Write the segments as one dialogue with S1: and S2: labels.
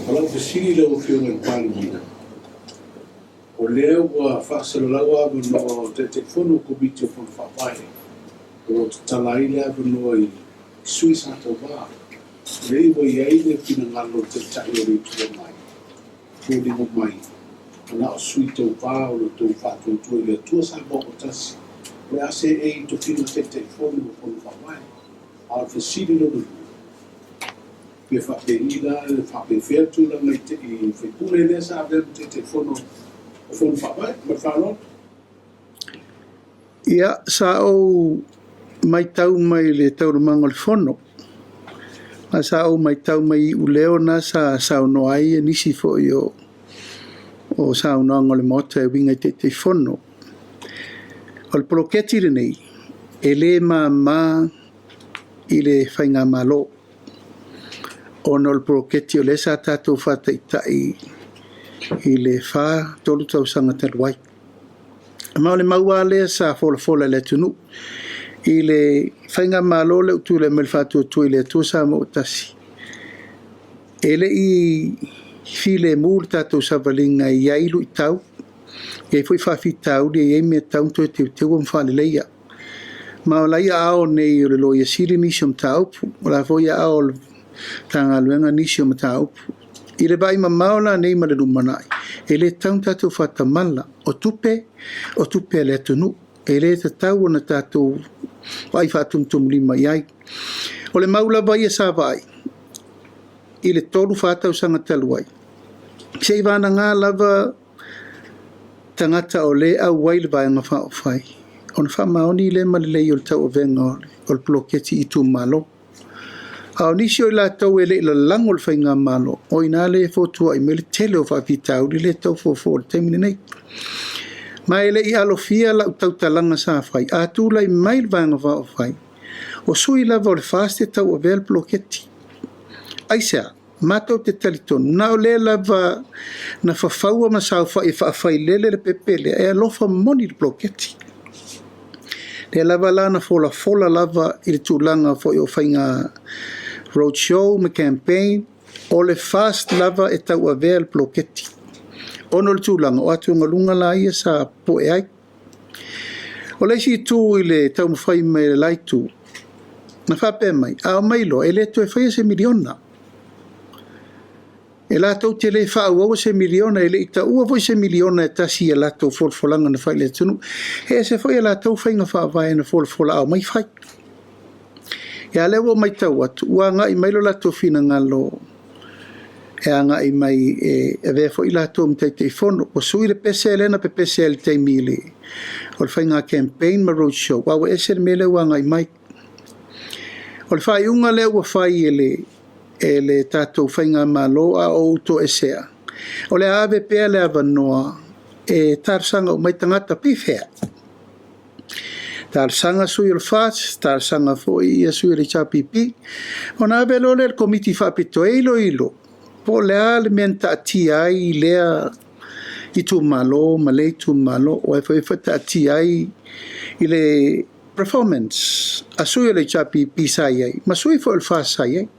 S1: O lau fesili i lau Afioga i le Palemia, o lea ua faasalalau avanoa o Taitaifono o Komiti o Fono Faavae o lo o tatala ai le avanoa i sui sa tauva. Lea ua i ai le finagalo o le Taitai o le Itu Agai, foliga mai, na o sui tauva o lo outou faatuatua i le Atua Samoa ua tasi, o le a seei i tofiga Taitaifono o Fono Faavae. A o le fesili lona lua, pe faapei la, faapefea le tulaga i faipule lea sa avea ma Taitaifono o Fono Faavae. Ma le faaaloalo.
S2: Ia, sa ou matau mai i le taualumaga o le fono, ma sa ou matau mai i iuleo na sa saunoa ai nisi foi o saunoaga o le Maota e uiga i Taitaifono. O le poloketi lenei, e le mama i le faigamalo, ona o le poloketi o lea sa tatou faataitai i le 4, 3 tausaga talu ai. Ma o le mau lava lea sa folafola i le atunuu i le faigamalo lea ua tulai mai i le Faatuatua i le Atua Samoa ua Tasi, e le i filemu le tatou savaliga, e i ai luitau, e i ai foi faafitauli e i ai mea e tatau ona toe teuteu ma faaleleia. Ma o la e i aao nei o le Loia Sili nisi o mataupu, o la foi e i aao o le Matagaluega nisi o mataupu. I le vaai mamao la nei ma le lumanai, e le tatau ona tatou faatamala, o tupe, o tupe a le atunuu. E le tatau ona tatou vaai faatumutumulima i ai. O le mau lava ia sa vaai i le 3, 4 tausaga talu ai, seivagana lava tagata o lea e auai le Vaega Faaupufai, ona faamaoni lea ma lelei o le tauavega o le poloketi i itumalo. A o nisi o i latou e le i lalago i le faigamalo, o i ina lea e fotuai mai ai le tele o faafitauli lea e tau fofo i le taimi lenei. Ma e le i alofia lau tautalaga sa fai, a tulai mai le Vaega Faaupufai, o sui lava o le FAST e tauavea le poloketi. Aisea? Matou te talitonu, na o le lava na fafaua ma saofai e faafailele le pepe lea, e alofa moni i le poloketi. Lea lava la na folafola lava i le tulaga foi o faiga roadshow ma campaign, o le FAST lava e tauavea le poloketi, ona o le tulaga o atugaluga la ia sa popoe ai. O le isi itu i le taumafai mai o le la itu, na faapea mai, a omai loa, e le toe faia se miliona. E latou te le faaauaua se miliona, e le i taua foi se miliona e tasi i a latou folafolaga na fai i le atunuu. E ese foi a latou faiga faavae na folafola a omai fai. Ia a o lea ua ou matau atu ua agai mai lo latou finagalo e agai mai e avea foi latou ma Taitaifono. Ua sui le pese lea na pepese ai i le taimi o le faiga campaign ma roadshow, ae ua ese le mea lea ua agai mai. O le faaiuga lea ua fai e le tatou faigamalo a o ou toesea, o le a ave pea le avanoa e talosaga uma ai tagata. Pe i fea? Talosaga sui o le FAST, talosaga foi sui o le HRPP, ona ave loa lea i le Komiti Faapitoa e iloilo po o le a le mea na taatia ai lea itumalo ma lea itumalo, o ai foi e taatia ai i le performance a sui o le HRPP sa i ai, ma sui foi o le FAST sa i ai.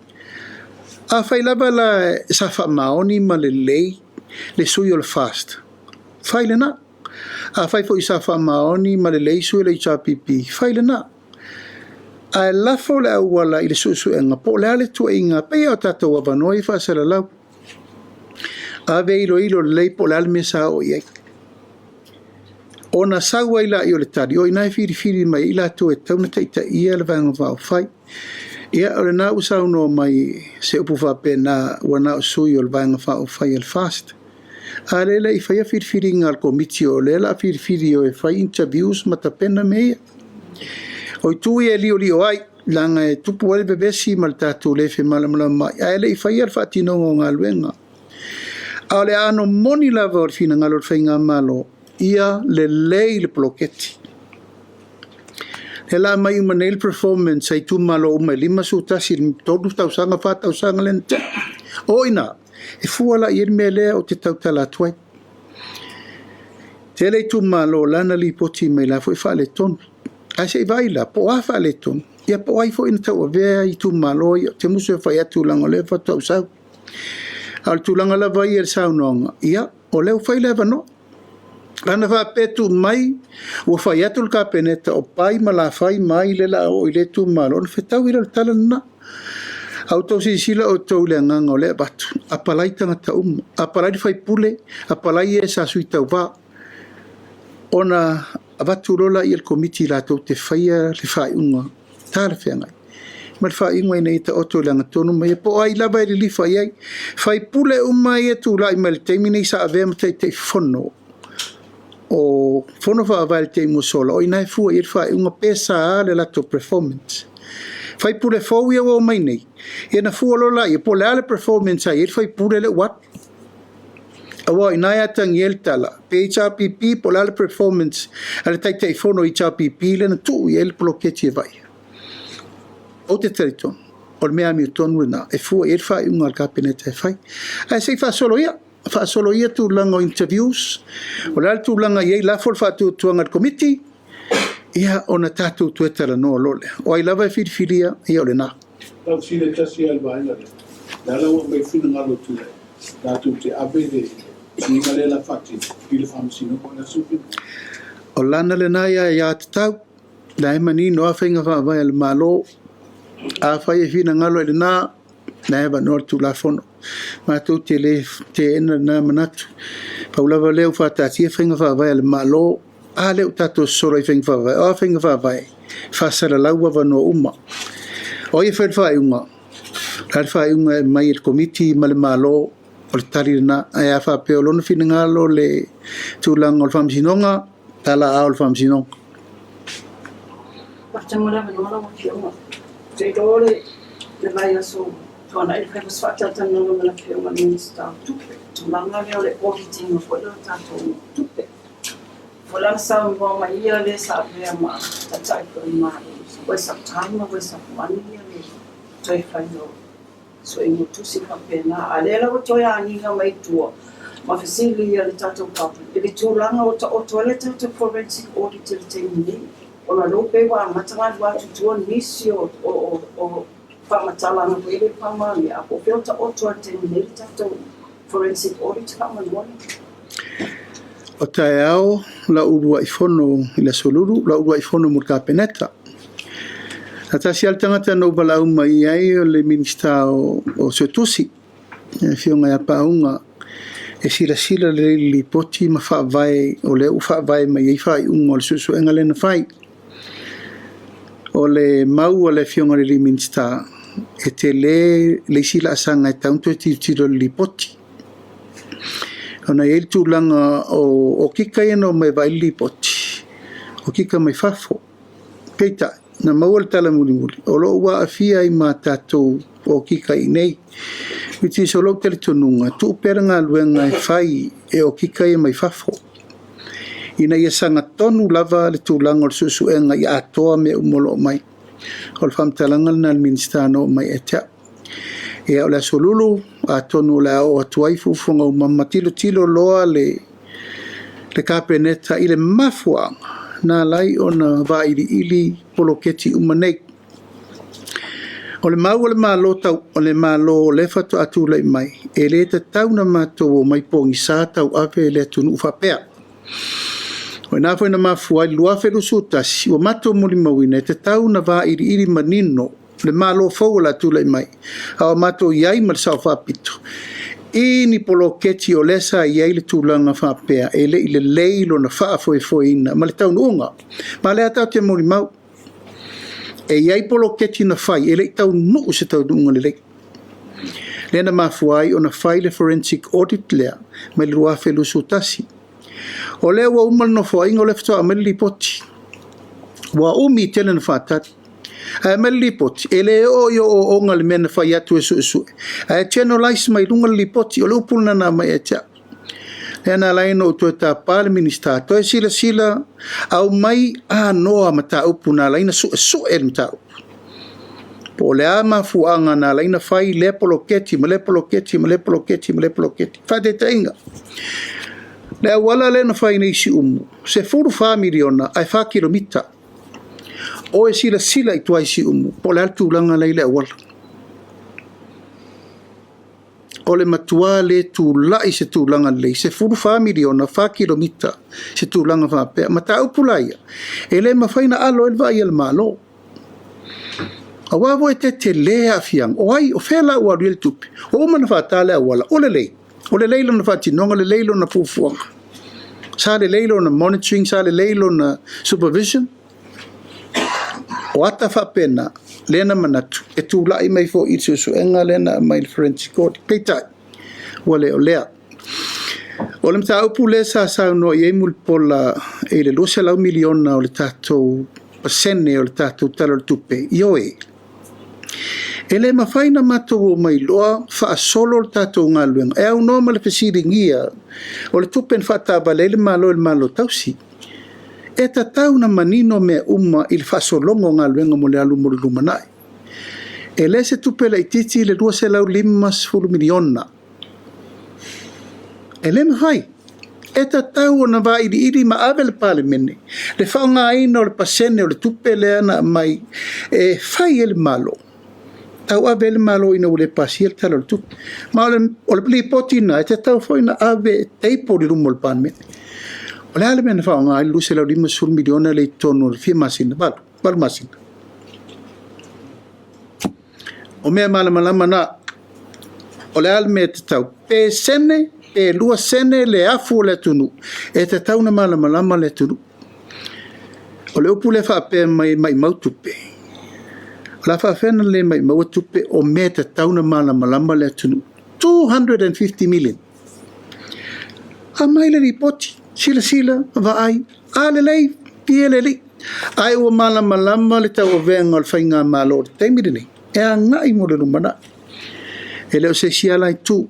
S2: Afai lava la sa faamaoni ma lelei le sui o le FAST, fai lena. Afai foi sa faamaoni ma lelei sui o le HRPP, fai lena. Ae lafo le auala i le suesuega po o le a le tuuaiga, pei lava o tatou avanoa ia faasalalau. Ave iloilo lelei po o le a le mea sa oo i ai. Ona sau ai lea o le tali, o i ina e filifili mai ai i latou e tatau ona taitaia le Vaega Faaupufai. Ia, o lena ua saunoa mai se upu faapena ua na o sui o le Vaega Faaupufai a le FAST. A o lea e le i faia filifiliga a le Komiti o lea o le a filifili e o e fai interviews ma tapena mea ia. O itu ia e liolio ai, leaga e tupu ai le vevesi ma le tatou le femalamalamaai, ae le i faia le faatinoga o galuega. A o le aano moni lava o le finagalo o le faigamalo, ia lelei le poloketi. O lea o le a aumai uma nei le performance a itumalo uma e 51 i le 3 tausaga, 4 tausaga lea na tea. O i ina, e fua la i ai le mea lea ou te tautala atu ai. Tele itumalo o la na lipoti mai o la foi e faaletonu. Ae se i vaai la, po o a faaletonu, ia po o ai foi na tauavea itumalo ia. Ou te musu e fai atu leaga o lea faatoa ou sau. A o le tulaga lava ia i le saunoaga, ia, o lea ua fai le avanoa. Ana faapea e tuu mai ua fai atu le Kapeneta o Pai ma Lafai ma ai lea o le a oo i lea itumalo, ona fetaui lea o le tala lena. A outou silasila outou i le agaga o lea e avatu, apalai tagata uma, apalai le sui usufono, apalai e sa sui tauva, ona avatu loa lea i le Komiti latou te faia le faaiuga talafeagai ma le faaiuga ina ia taoto i le agatonu ma ia po o ai lava e lilifa i ai. Sui usufono uma ia e tulai mai i le taimi lenei sa avea ma Taitaifono o Fono Faavae i le taimi ua sola, o i ina e fua i ai le faaiuga pe sa le latou performance. Sui usufono fou ia ua omai nei, ia ona fua loa lea po o le a le performance sa i ai le sui usufono lea ua alu. Aua o i ina e atagia ai le tala, pe HRPP po o le a le performance a le Taitaifono o le HRPP lea na tuu i ai le poloketi e vaaia. Ou te talitonu, o le mea amiotonu lena e fua i ai le faaiuga a le Kapeneta e fai. Ae se i faasolo ia, faasolo ia tulaga o interviews, o le a le tulaga e i ai, lafo le faatuatuaga i le Komiti, ia ona tatou toe talanoa loa lea. O ai lava e filifilia, ia o lena.
S1: Lau fesili e tasi lava i le vaega lea, o le a la ua aumai ai finagalo o Tuilaepa latou te ave le suiga lea o le a faatino i le Faamasinoga? O le a sou finagalo?
S2: O lana lena aiatatau, o la e manino lava faiga faavae a le Malo. Afai e finagalo i lena, o la e avanoa le Tulafono. Matou te le teena lena manatu. Pau lava lea ua faataatia faiga faavae a le Malo, a lea ua tatou sosolo i faiga faavae? O a faiga faavae? E faasalalau avanoa uma. O ai e fai le faaiuga? O le a le faaiuga e aumai e le Komiti ma le Malo, o le tali lena. Ae a faapea o lona finagalo le tulaga o le Faamasinoga, tala aao i le Faamasinoga.
S3: Faafetai mo le avanoa lau Afioga. Ou te iloa o le vaiaso ua tuanai na fai foi se faatalatalanoaga ma le Afioga i le Minisita o Tupe i le tulaga lea o le audit ina foi lea o tatou tupe. Foi la na saunoa mai ia le sa avea ma Taitai foi o le Malo, waste of time ma waste of money le toe faiga o suega o tusi faapena. A o lea la ua toe agiga mai i tua ma fesili a le tatou public i le tulaga ua taoto ai le tatou forensic audit i le taimi nei, ona o lea ua pei ua amata ona alu atu i tua nisi o faamatalaga foi ia le faamaonia, a po o fea o taoto ai i le taimi nei le tatou forensic audit faamolemole.
S2: O taeao lau uluai fono i le Aso Lulu, lau uluai fono mo le Kapeneta. Na tasi lava le tagata na ou valaau mai i ai o le Minisita o Suetusi, le Afioga ia Paauga, e silasila lelei i le lipoti ma faavae o lea ua faavae mai ai faaiuga o le suesuega lea na fai. O le mau a le Afioga i le Minisita, e tele le isi laasaga e tatau ona toe tilotilo i le lipoti. Ona e i ai le tulaga o okika ia na omai e vaai le lipoti, o okika mai fafo. Peitai, na maua le tala mulimuli, o lo o ua aafia ai ma tatou okika i inei. Which is o lou talitonuga, tuu pea le galuega e fai e okika ia mai fafo, ina ia sagatonu lava le tulaga o le suesuega ia atoa mea uma o lo o aumai. O le faamatalaga lena a le Minisita na oo mai ia te au. Ia o le Aso Lulu, atonu o le a oo atu ai fuafuaga uma ma tilotilo loa le Kapeneta i le mafuaaga na ala ai ona vailiili poloketi uma nei. O le mau a le Malo tau, o le Malo o lea faatoa tulai mai, e le tatau ona matou omai pogisa tauave le atunuu faapea. O i ina foi na mafua ai i le 2021, ua matou molimauina e tatau ona vailiili manino le Malo fou o le a tulai mai, a o matou i ai ma le Sao Faapito i ni poloketi o lea sa i ai le tulaga faapea e le i lelei lona faafoefoeina ma le taunuuga. Ma o lea tatou te molimau, e i ai poloketi na fai e le i taunuu i se taunuuga lelei. Lea na mafua ai ona fai le forensic audit lea mai le 2021. O lea ua uma le Nofoaiga o lea faatoa aumai le lipoti. Ua umi tele na faatali. Ae aumai le lipoti, e le oo i ooooga i le mea na fai atu e suesue, ae generalise mai luga le lipoti. O le upu lena na aumai ia te au. Lea na ala ai ona ou toe tapa le Minisita, toe silasila, aumai anoa mataupu na ala ai ona suesue le mataupu. Po o le a mafuaaga na ala ai ona fai lea poloketi ma lea poloketi ma lea poloketi ma lea poloketi. Faataitaiga, le auala lea na fai nei i Siumu, $14 miliona ae 4 kilomita. O e silasila i tua i Siumu po o le a le tulaga la e i le auala. O le matua le tulai i se tulaga lelei, 14 miliona, fa kilomita, se tulaga faapea. Mataupu la ia, e le mafai ona alo ai le vaai a le Malo. Aua foi e tetele aafiaga, o ai, o fea la ua alu i ai le tupe? Ua uma ona faata le auala, ua lelei. Ua lelei lona faatinoga, lelei lona fuafuaga. Sa lelei lona monitoring, sa lelei lona supervision. O ata faapena, lea na manatu e tulai mai foi i le suesuega lea na aumai i le forensic audit. Peitai, ua le o lea. O le mataupu lea sa saunoa i ai Mulipola i le $200 miliona o le tatou pasene o le tatou Tala o le Tupe, ioe, e le mafai ona matou omai loa faasolo le tatou galuega e aunoa ma le fesiligia o le tupe na faataavale ai le Malo e le Malo Tausi. E tatau ona manino mea uma i le faasologa o galuega mo le alu mo le lumanai. E le se tupe laitiiti le $250 miliona. E le mafai. E tatau ona vailiili ma ave le Palemene le faaaogaina o le pasene o le tupe lea na aumai e fai ai le Malo, tauave ai le Malo ina ua le pasia le Tala o le Tupe. Ma o le lipoti lena e tatau foi ona ave e table i luma o le Palemene. O le a le mea na faaaoga ai le $250 miliona lea i totonu o le fia masina, 8, 8 masina? O mea malamalama na. O le a le mea e tatau? Pe sene, pe 2 sene le afu o le atunuu, e tatau ona malamalama le atunuu. O le upu lea faapea mai e maumau tupe, o le a faapefea ona le maumaua tupe o mea e tatau ona malamalama le atunuu? 250 million. Aumai le lipoti, silasila, vaai, a lelei, viia le Alii. Ae ua malamalama le tauavega o le faigamalo i le taimi lenei, e agai mo le lumanai. E le o se isi lava la itu,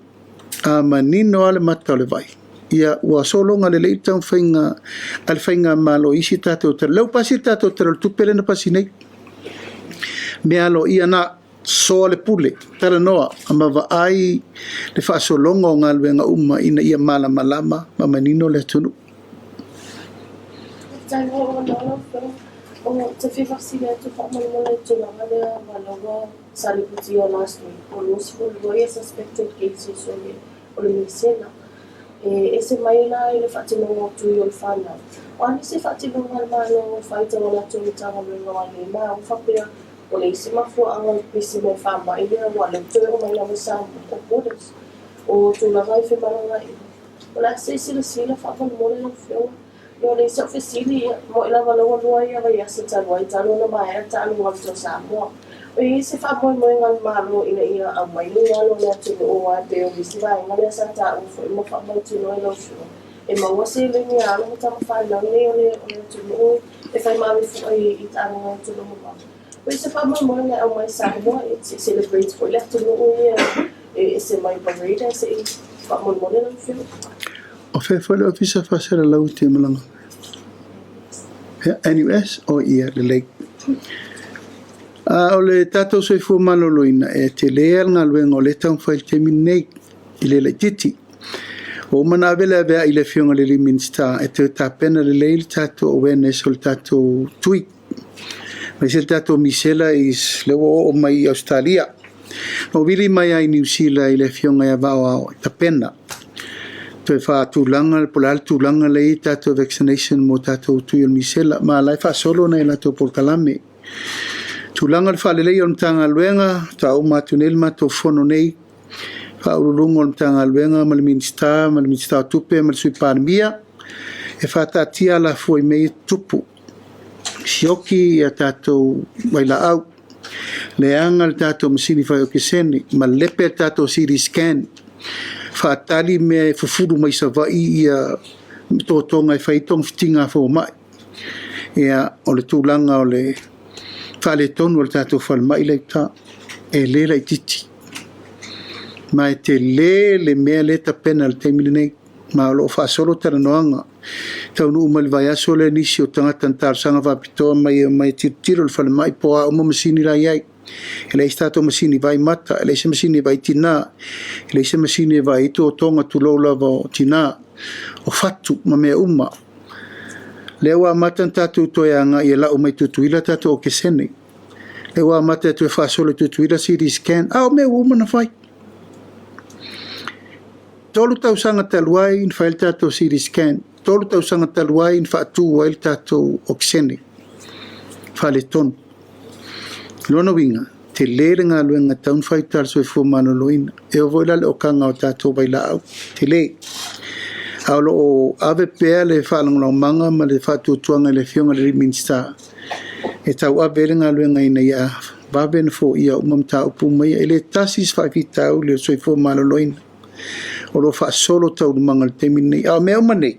S2: a manino lava le mata o le vai, ia ua sologa lelei le taumafaiga a le faigamalo i isi tatou tala. O lea ua pasi le tatou Tala o le Tupe lea na pasi nei. Mea aloaia na, soa le pule, talanoa ma vaai le faasologa o galuega uma ina ia malamalama ma manino le atunuu.
S4: Faafetai mo lou avanoa lau Afioga. Ou te fia faafesili atu faamolemole i le tulaga lea aua o lea ua sa lipotia last week ua 22 ia suspected cases o le o le misela. E ese mai la i le faatinoga o tui o le fanau. O a nisi faatinoga a le Malo e fai tauala atu i Matagaluega o ai ma ua faapea o le isi mafuaaga o le pisi mai faamai lea aua o lea ua toe oo mai lava i Samoa o borders, o tulaga i femalagaaiga. O le a se i silasila faamolemole lau Afioga? Ia o le isi au fesili, ia, moe lava lea ua lua ia vaiaso talu ai talu ona maea le taaloga o le Toa Samoa. O i ai se faamoemoega a le Malo ina ia aumai ni alo o le atunuu aua e pei o le isi vaega lea sa taua foi ma faamautinoa e lau Afioga, e maua seleni a alo ma tama fanau nei o le atunuu e fai ma ave fua i taaloga i atunuu mamao. O i ai se faamoemoega e aumai i Samoa se i celebrate foi le atunuu ia e ese mai parade ae se i faamolemole lau Afioga.
S2: O fea foi le Ofisa Faasalalau e te malaga ai? NUS? O ia, lelei. A o le tatou soifua maloloina, e tele lava le galuega o lea e taumafai i le taimi lenei, e le laitiiti. Ua uma ona ave le aveai i le Afioga i le Minisita e toe tapena lelei le tatou awareness o le tatou tui, aemaise le tatou misela is lea ua oo mai i Ausetalia. Na ou vili mai lava i Niu Sila i le Afioga ia Vaoao e tapena, toe faatulaga po o le a le tulaga lea e i ai tatou vaccination mo tatou tui o le misela, ma o la e faasolo nai a latou polokalame. Tulaga o le faaleleia o le Matagaluega, faatoa uma atu nei le matou fono nei, Faauluuluga o le Matagaluega ma le Minisita ma le Minisita o Tupe ma le Sui Palemia, e faataatia alafua i mea ia e tutupu, sioki a tatou vailaau, leaga le tatou masini fai okesene, malepe le tatou CT scan, faatali mea e fufulu mai Savaii ia totoga e fai ai togafitiga a fomai. Ia, o le tulaga o le faaletonu o le tatou falemai la i uta, e le laitiiti. Ma e tele le mea lea e tapena i le taimi lenei, ma o lo o faasolo talanoaga. E taunuu mai le vaiaso lea nisi o tagata na talosaga faapitoa mai e omai e tilotilo i le falemai po o a uma masini la e i ai. E leai se tatou masini vaai mata, e leai se masini e vaai tina, e leai se masini e vaai ai totoga tulou lava o tina, o fatu ma mea uma. Lea ua amata ona tatou toe agai e lau mai Tutuila tatou okesene. Lea ua amata e toe faasolo i Tutuila CT scan, a o mea ua uma ona fai. 3 tausaga talu ai na fai ai le tatou CT scan, 3 tausaga talu ai na faatu ai le tatou okesene faaletonu. Lona uiga, tele le galuega e tatau ona fai i uta i le soifua maloloina. E oo foi la i le okaga o tatou vailaau, tele. Ae o lo o ave pea le faalagolagomaga ma le faatuatuaga i le Afioga i le Minisita e tauave ai le galuega ina ia vave ona foia uma mataupu uma ia. E le tasi se faafitauli o le soifua maloloina o lo o faasolo taualumaga i le taimi lenei. A o mea uma nei,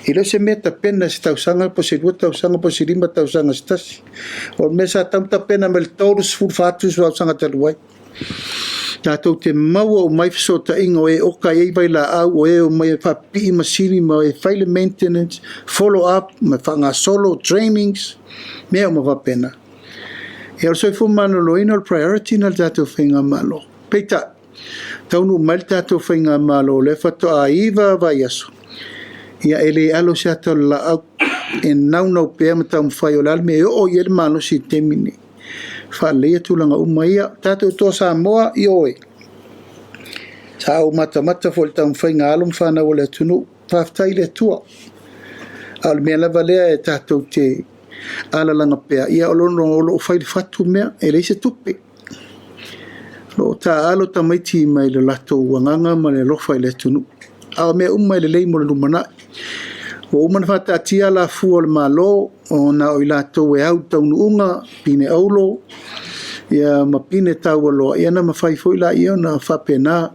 S2: e le o se mea e tapena i se tausaga po o se 2 tausaga po o se 5 tausaga se tasi. O le mea sa tatau ona tapena mai le 34 tausaga talu ai. Tatou te maua uma ai fesootaiga o e oka i ai vailaau, o e omai e faapipii masini ma e fai le maintenance, follow up ma faagasolo trainings, mea uma faapena. Ia o le soifua maloloina o le priority lena i le tatou faigamalo. Peitai, taunuu mai le tatou faigamalo o lea faatoa 9 vaiaso, ia e le alo se ata o le laau, e naunau pea ma taumafai o le a le mea e oo i ai le malosi i le taimi lenei, faaleleia tulaga uma ia. Tatou Toa Samoa, ioe, sa ou matamata foi i le taumafaiga a alo ma fanau a le atunuu, faafetai i le Atua. A o le mea lava lea e tatou te alalaga pea, ia o lo o fai i le fatu mea, e leai se tupe. O lo o taaalo tamaiti mai le latou agaga ma le alofa i le atunuu. A o mea uma e lelei mo le lumanai. Ua uma ona faataatia alafua o le Malo, ona o i latou e au i le taunuuga, pine auro ma pine taualoa, ia ona mafai foi lea ona faapena.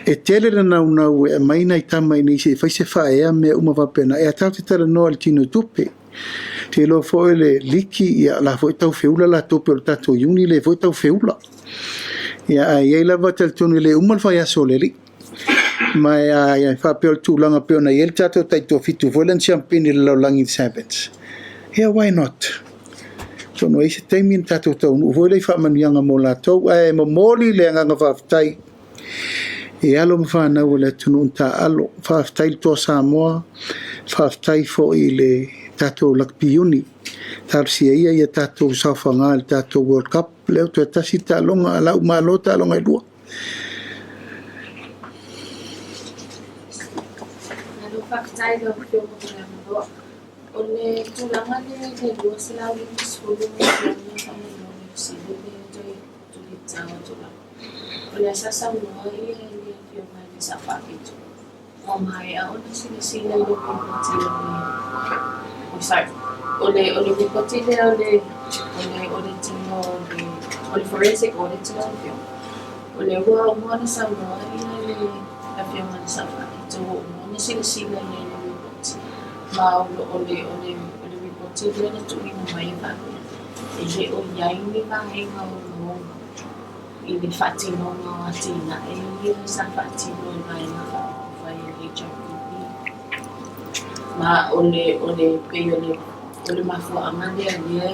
S2: E tele le naunau e aumai nai tama i inei se i fai se faaea ma mea uma faapena, ae tatou te talanoa i le tinoitupe. Ou te iloa foi o le liki, o la e foi e tau feula latou pei o le tatou iuni lea foi e tau feula. Ae i ai lava le talitonuga e le uma le faiaso o le alii. Ma a faapea o le tulaga e pei ona i ai le tatou taitoafitu foi lea na siamupini i le lalolagi i le Sevens, ia why not? Atonu e i ai se taimi ona tatou taunuu foi lea i faamanuiaga mo latou. Ae momoli le agaga faafetai i alo ma fanau a le atunuu na taaalo. Faafetai le Toa Samoa, faafetai foi i le tatou Lakapi Iuni. Talosia ia ia tatou saofaga i le tatou World Cup, lea ua toe tasi le taaloga, ae o la ua malo taaloga e lua.
S4: Malo faafetai i lau Afioga mo le avanoa. O le tulaga lea i le $250 miliona faamolemole fesili lea toe tulitatao atu lava. O lea sa saunoa le Afioga i le Sao Faapito ua maea ona silasila i le lipoti o le, oh sorry, o le lipoti lea o le audit ina o le forensic audit lau Afioga. O lea ua uma ona saunoa le Afioga i le Sao Faapito ua uma ona silasila i ai i le lipoti ma o le lipoti lea na tuuina mai e faapea e le o i ai ni vaega ogaoga i le faatinoga o atinae ia sa faatino e Vaega Faaupufai a le HRPP. Ma o le pei o le mafuaaga lea lea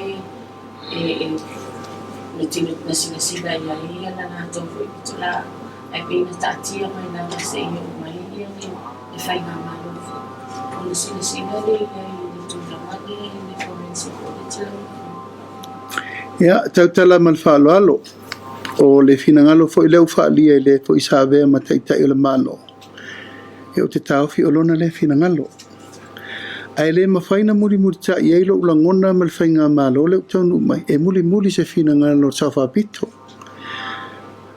S4: e na silasila i ai ia la latou foi pitolaau ae pei na taatia mai lava seia oo mai le faigamalo fou ona silasila lea i ai i le tulaga lea i le forensic audit lau Afioga.
S2: Ia, tautala ma le faaaloalo, o le finagalo foi lea ua faaalia e le foi sa avea ma Taitai o le Malo, ia ou te taofi o lona lea finagalo. Ae le mafai ona mulimulitai ai lou lagona ma le faigamalo lea ua taunuu mai, e mulimuli se finagalo o le Sao Faapito.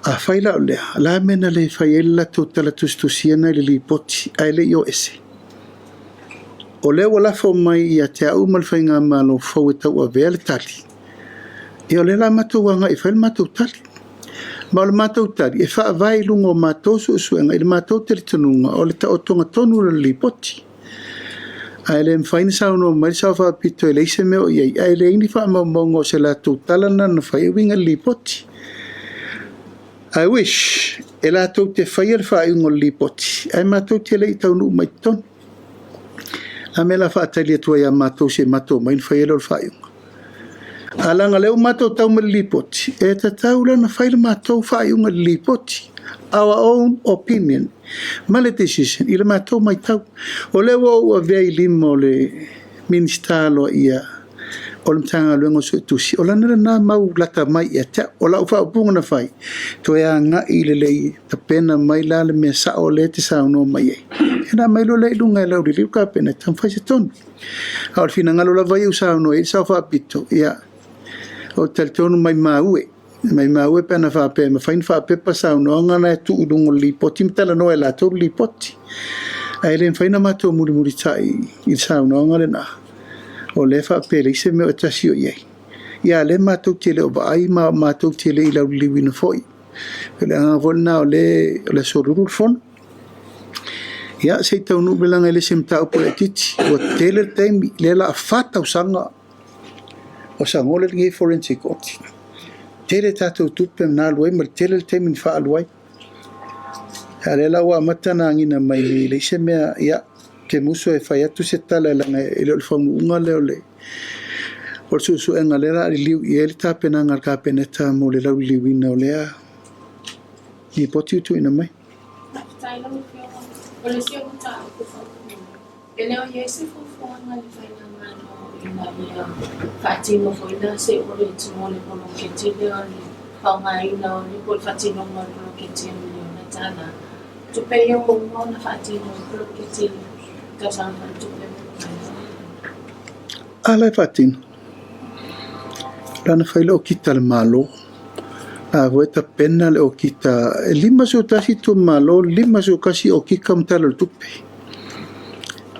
S2: Afai la o lea, o le a le mea na le fai ai le latou tala tusitusia lena i le lipoti ae le i o ese? O lea ua lafo mai ia te au ma le faigamalo fou e tauavea le tali, ia o lea o le a matou agai e fai le matou tali. Ma o le matou tali, e faavae i luga o matou suesuega i le matou talitonuga o le taotoga tonu o le lipoti. Ae le mafai ona saunoa mai le Sao Faapito e leai se mea o i ai, ae leai ni faamaumauga o se latou tala lena na fai e uiga i le lipoti. I wish e latou te faia le faaiuga o le lipoti, ae matou te le i taunuu mai i totonu. A mea o le a faatali atu ai ia matou se i matou omai ona fai ai lea o le faaiuga. Ae leaga o lea ua matou tau mai i le lipoti, e tatau la ona fai le matou faaiuga i le lipoti. Our own opinion ma le decision i le matou matau. O lea ua ou avea i lima o le Minisita aloaia o O le Matagaluega o Suetusi, o lana lena mau lata mai ia te au. O lau faaupuga na fai, toe agai lelei, tapena mai la le mea sao lea e te saunoa mai ai. Ona aumai loa lea i luga e lauliliu le Kapeneta ma fai se tonu. A o le finagalo lava ia ua saunoa i ai le Sao Faapito, ia, ou te talitonu maimau e, maimau e pe ana faapea e mafai ona faapepa saunoaga na e tuu i luga o le Lipoti ma talanoa e latou le Lipoti. Ae le mafai ona matou mulimulitai i le saunoaga lena, o lea e faapea e leai se mea o e tasi o i ai. Ia a o lea matou te le o vaai ma matou te le i lauliliuina foi. O le agaga foi lena o lea o le Aso Lulu le fono. Ia, se i taunuu mai leaga e le o se mataupu laitiiti, ua tele le taimi, lea o le a 4 tausaga o sagola lenei forensic audit. Tele tatou tupe na alu ai ma le tele le taimi na faaalu ai. A o lea la ua amata ona agiga mai nei e leai se mea, ia, ou te musu e fai atu se tala leaga e le o le faunuuga lea o le suesuega o lea o le a liliu i ai le tapenaga a le Kapeneta mo le lauliliuina o lea lipoti ua tuuina mai.
S4: Faafetai lau Afioga. O le isi o mataupu faamolemole, e le o i ai se fuafuaga a le Faigamalo ina ia faatino foi la se audit mo le poloketi lea o le faaaogaina o le po o le faatinoga o le poloketi e miliona tala. Tupe ia ua uma ona faatino ai le poloketi i le tausaga faaletupe ua mavae.
S2: A la e faatino. La na fai le okita a le Malo. La foi e tapena le okita. E 51 itumalo, 51 okika ma Tala o le Tupe.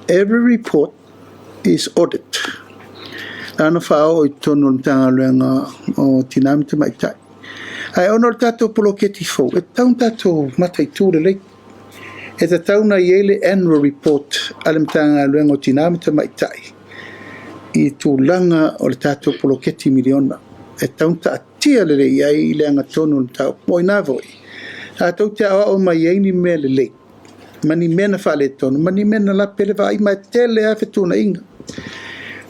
S2: Every report is audit. La na faaoo i totonu o le Matagaluega o Tina ma Tamaitai. Ae ona o le tatou poloketi fou, e tatau ona tatou mataitu lelei. E tatau ona i ai le annual report a le Matagaluega o Tina ma Tamaitai i tulaga o le tatou poloketi miliona. E tatau ona taatia lelei ai le agatonu o le mataupu. O i ina foi, tatou te aoao mai ai ni mea lelei, ma ni mea na faaletonu, ma ni mea na lape le vaai, ma e tele lava fetuunaiga.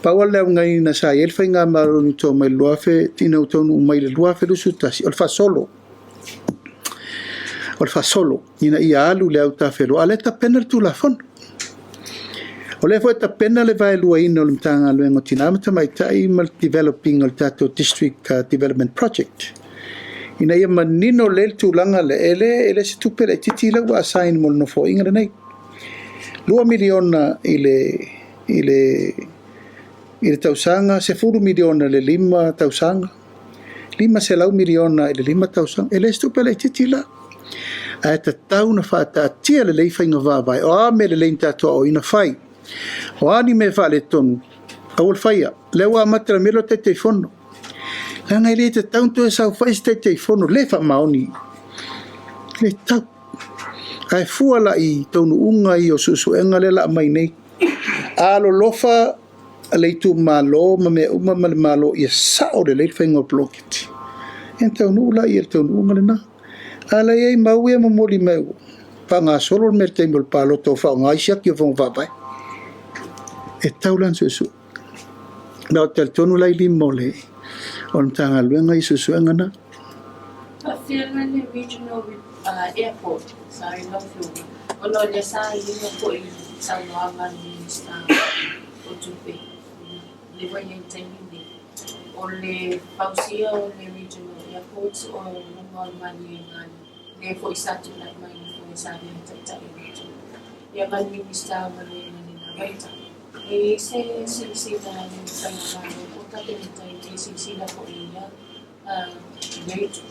S2: Pau lava le augaiga sa i ai le faigamalo ina ua mai le 2000, ina ua taunuu mai i le 2021, o le faasolo. O le faasolo ina ia alu le autafeloa, a o lea e tapena le Tulafono. O lea foi e tapena le vaeluaina o le Matagaluega o Tina ma Tamaitai ma le develop ina o le tatou District Development Project, ina ia manino lelei le tulaga lea, e le se tupe laitiiti lea ua assign mo le nofoaiga lenei. $2 miliona i le tausaga, $10 miliona i le 5 tausaga, $500 miliona i le 5 tausaga. E le se tupe laitiiti la. Ae tatau ona faataatia lelei faiga faavae. O a mea lelei na tatou aoaoina fai. O a ni mea faaletonu, aua le faia. O lea ua amata i le mea lea o le Taitaifono. Leaga e le tatau ona toe saofai se Taitaifono le faamaoni. E le tatau. Ae fua la i taunuuga ia o suesuega lea o le a aumai nei. Alolofa le itumalo ma mea uma ma le Malo ia sao lelei le faiga o le poloketi. Ia ona taunuu lea i le taunuuga lena. A o la e i ai mau ia e momoli mai ua faagasolo le mea i le taimi o le palota ua faaaoga ai siaki o Fono Faavae. E tatau la ona suesue. Ma ou te talitonu la i lima o le Matagaluega i suesuega na.
S4: Faafefea la le Regional Airport, sorry lau Afioga, ona o lea sa iuga foi i saunoaga a le Minisita o Tupe, lea ua i ai i le taimi lenei, o le fausia o le Regional Airport o luga o le maliega lea foi sa tulai mai le foe sa avea e taitai o le atunuu. Ia ma le Minisita o Galuega i lena vaitau. E i ai se silasila a le Faigamalo po o Kapeneta i le silasila foi i ia itu.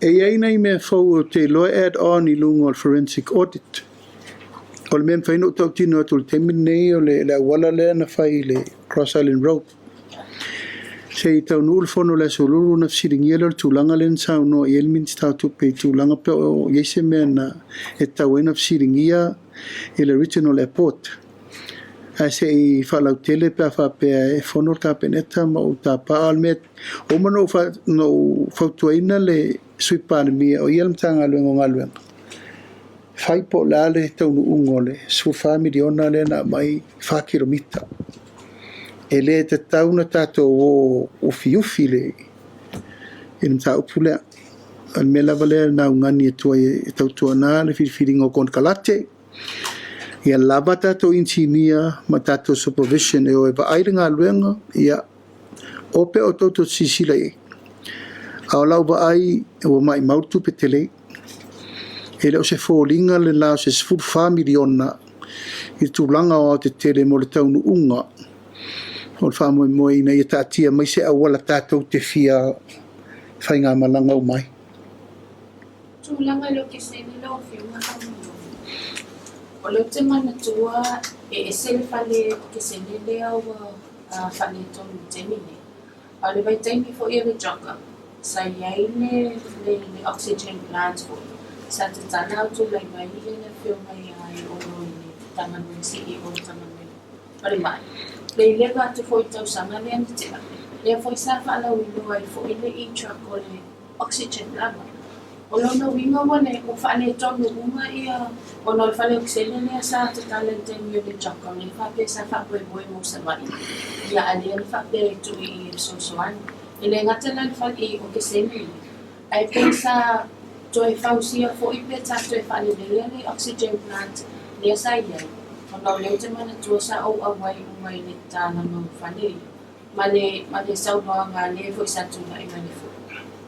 S2: E i ai nai mea fou ou te iloa e add on i luga o le forensic audit. O le mea e mafai ona ou tautino atu i le taimi lenei o le auala lea na fai i le Cross Island Road. Se i taunuu le fono i le Aso Lulu ona fesiligia lea o le tulaga lea na saunoa i ai le Minisita o Tupe i tulaga pe o i ai se mea na e tatau ai ona fesiligia i le Regional Airport. Ae se i faalautele pe a faapea e fono le Kapeneta ma ou tapa. A o le mea, ua uma ona ou fautuaina le Sui Palemia o ia le Matagaluega o Galuega, fai po o le a le taunuuga o le $14 miliona lea na aumai 4 kilomita. E le tatau ona tatou o ufiufi i le mataupu lea. O le mea lava lea na augani atu ai e tautuana le filifiliga o konekarate. Ia lava tatou inisinia ma tatou supervision e o e vaai le galuega, ia o pea outou tou te silasila i ai. A o lau vaai ua maumau le tupe tele. E le o se foliga le la o se $14 miliona i le tulaga aoaotetele mo le taunuuga o le faamoemoe ina ia taatia mai se auala tatou te fia faigamalaga uma ai.
S5: Tulaga i le okesene lau Afioga faamolemole. O lea ou te manatua e ese le fale okesene lea ua faaletonu i le taimi nei. A o le vaitaimi foi o le CHOGM, sa i ai le oxygen plant foi sa tatala a o tulai mai le Afioga ia Aiono i le Matagaluega CEO o le Matagaluega o Falemai. Le i leva atu foi i le tausaga lea na tea, lea foi sa faalauiloa ai foi le e-truck o le oxygen lava. O lona uiga ua le ua faaletonu uma ia ona o le fale okesene lea sa tatala i le taimi o le CHOGM lea faapea sa faamoemoe mo Savaii ia a lea na faapea e tuu i i e fesoasoani. E le gata la i le fale i okesene ia, ae pei sa toe fausia foi pe sa toe faaleleia le oxygen plant lea sa i ai, ona o lea ou te manatua sa ou auai uma i le tatalaga o fale ia. Ma le ma le saunoaga a le foi sa tulai mai le fono.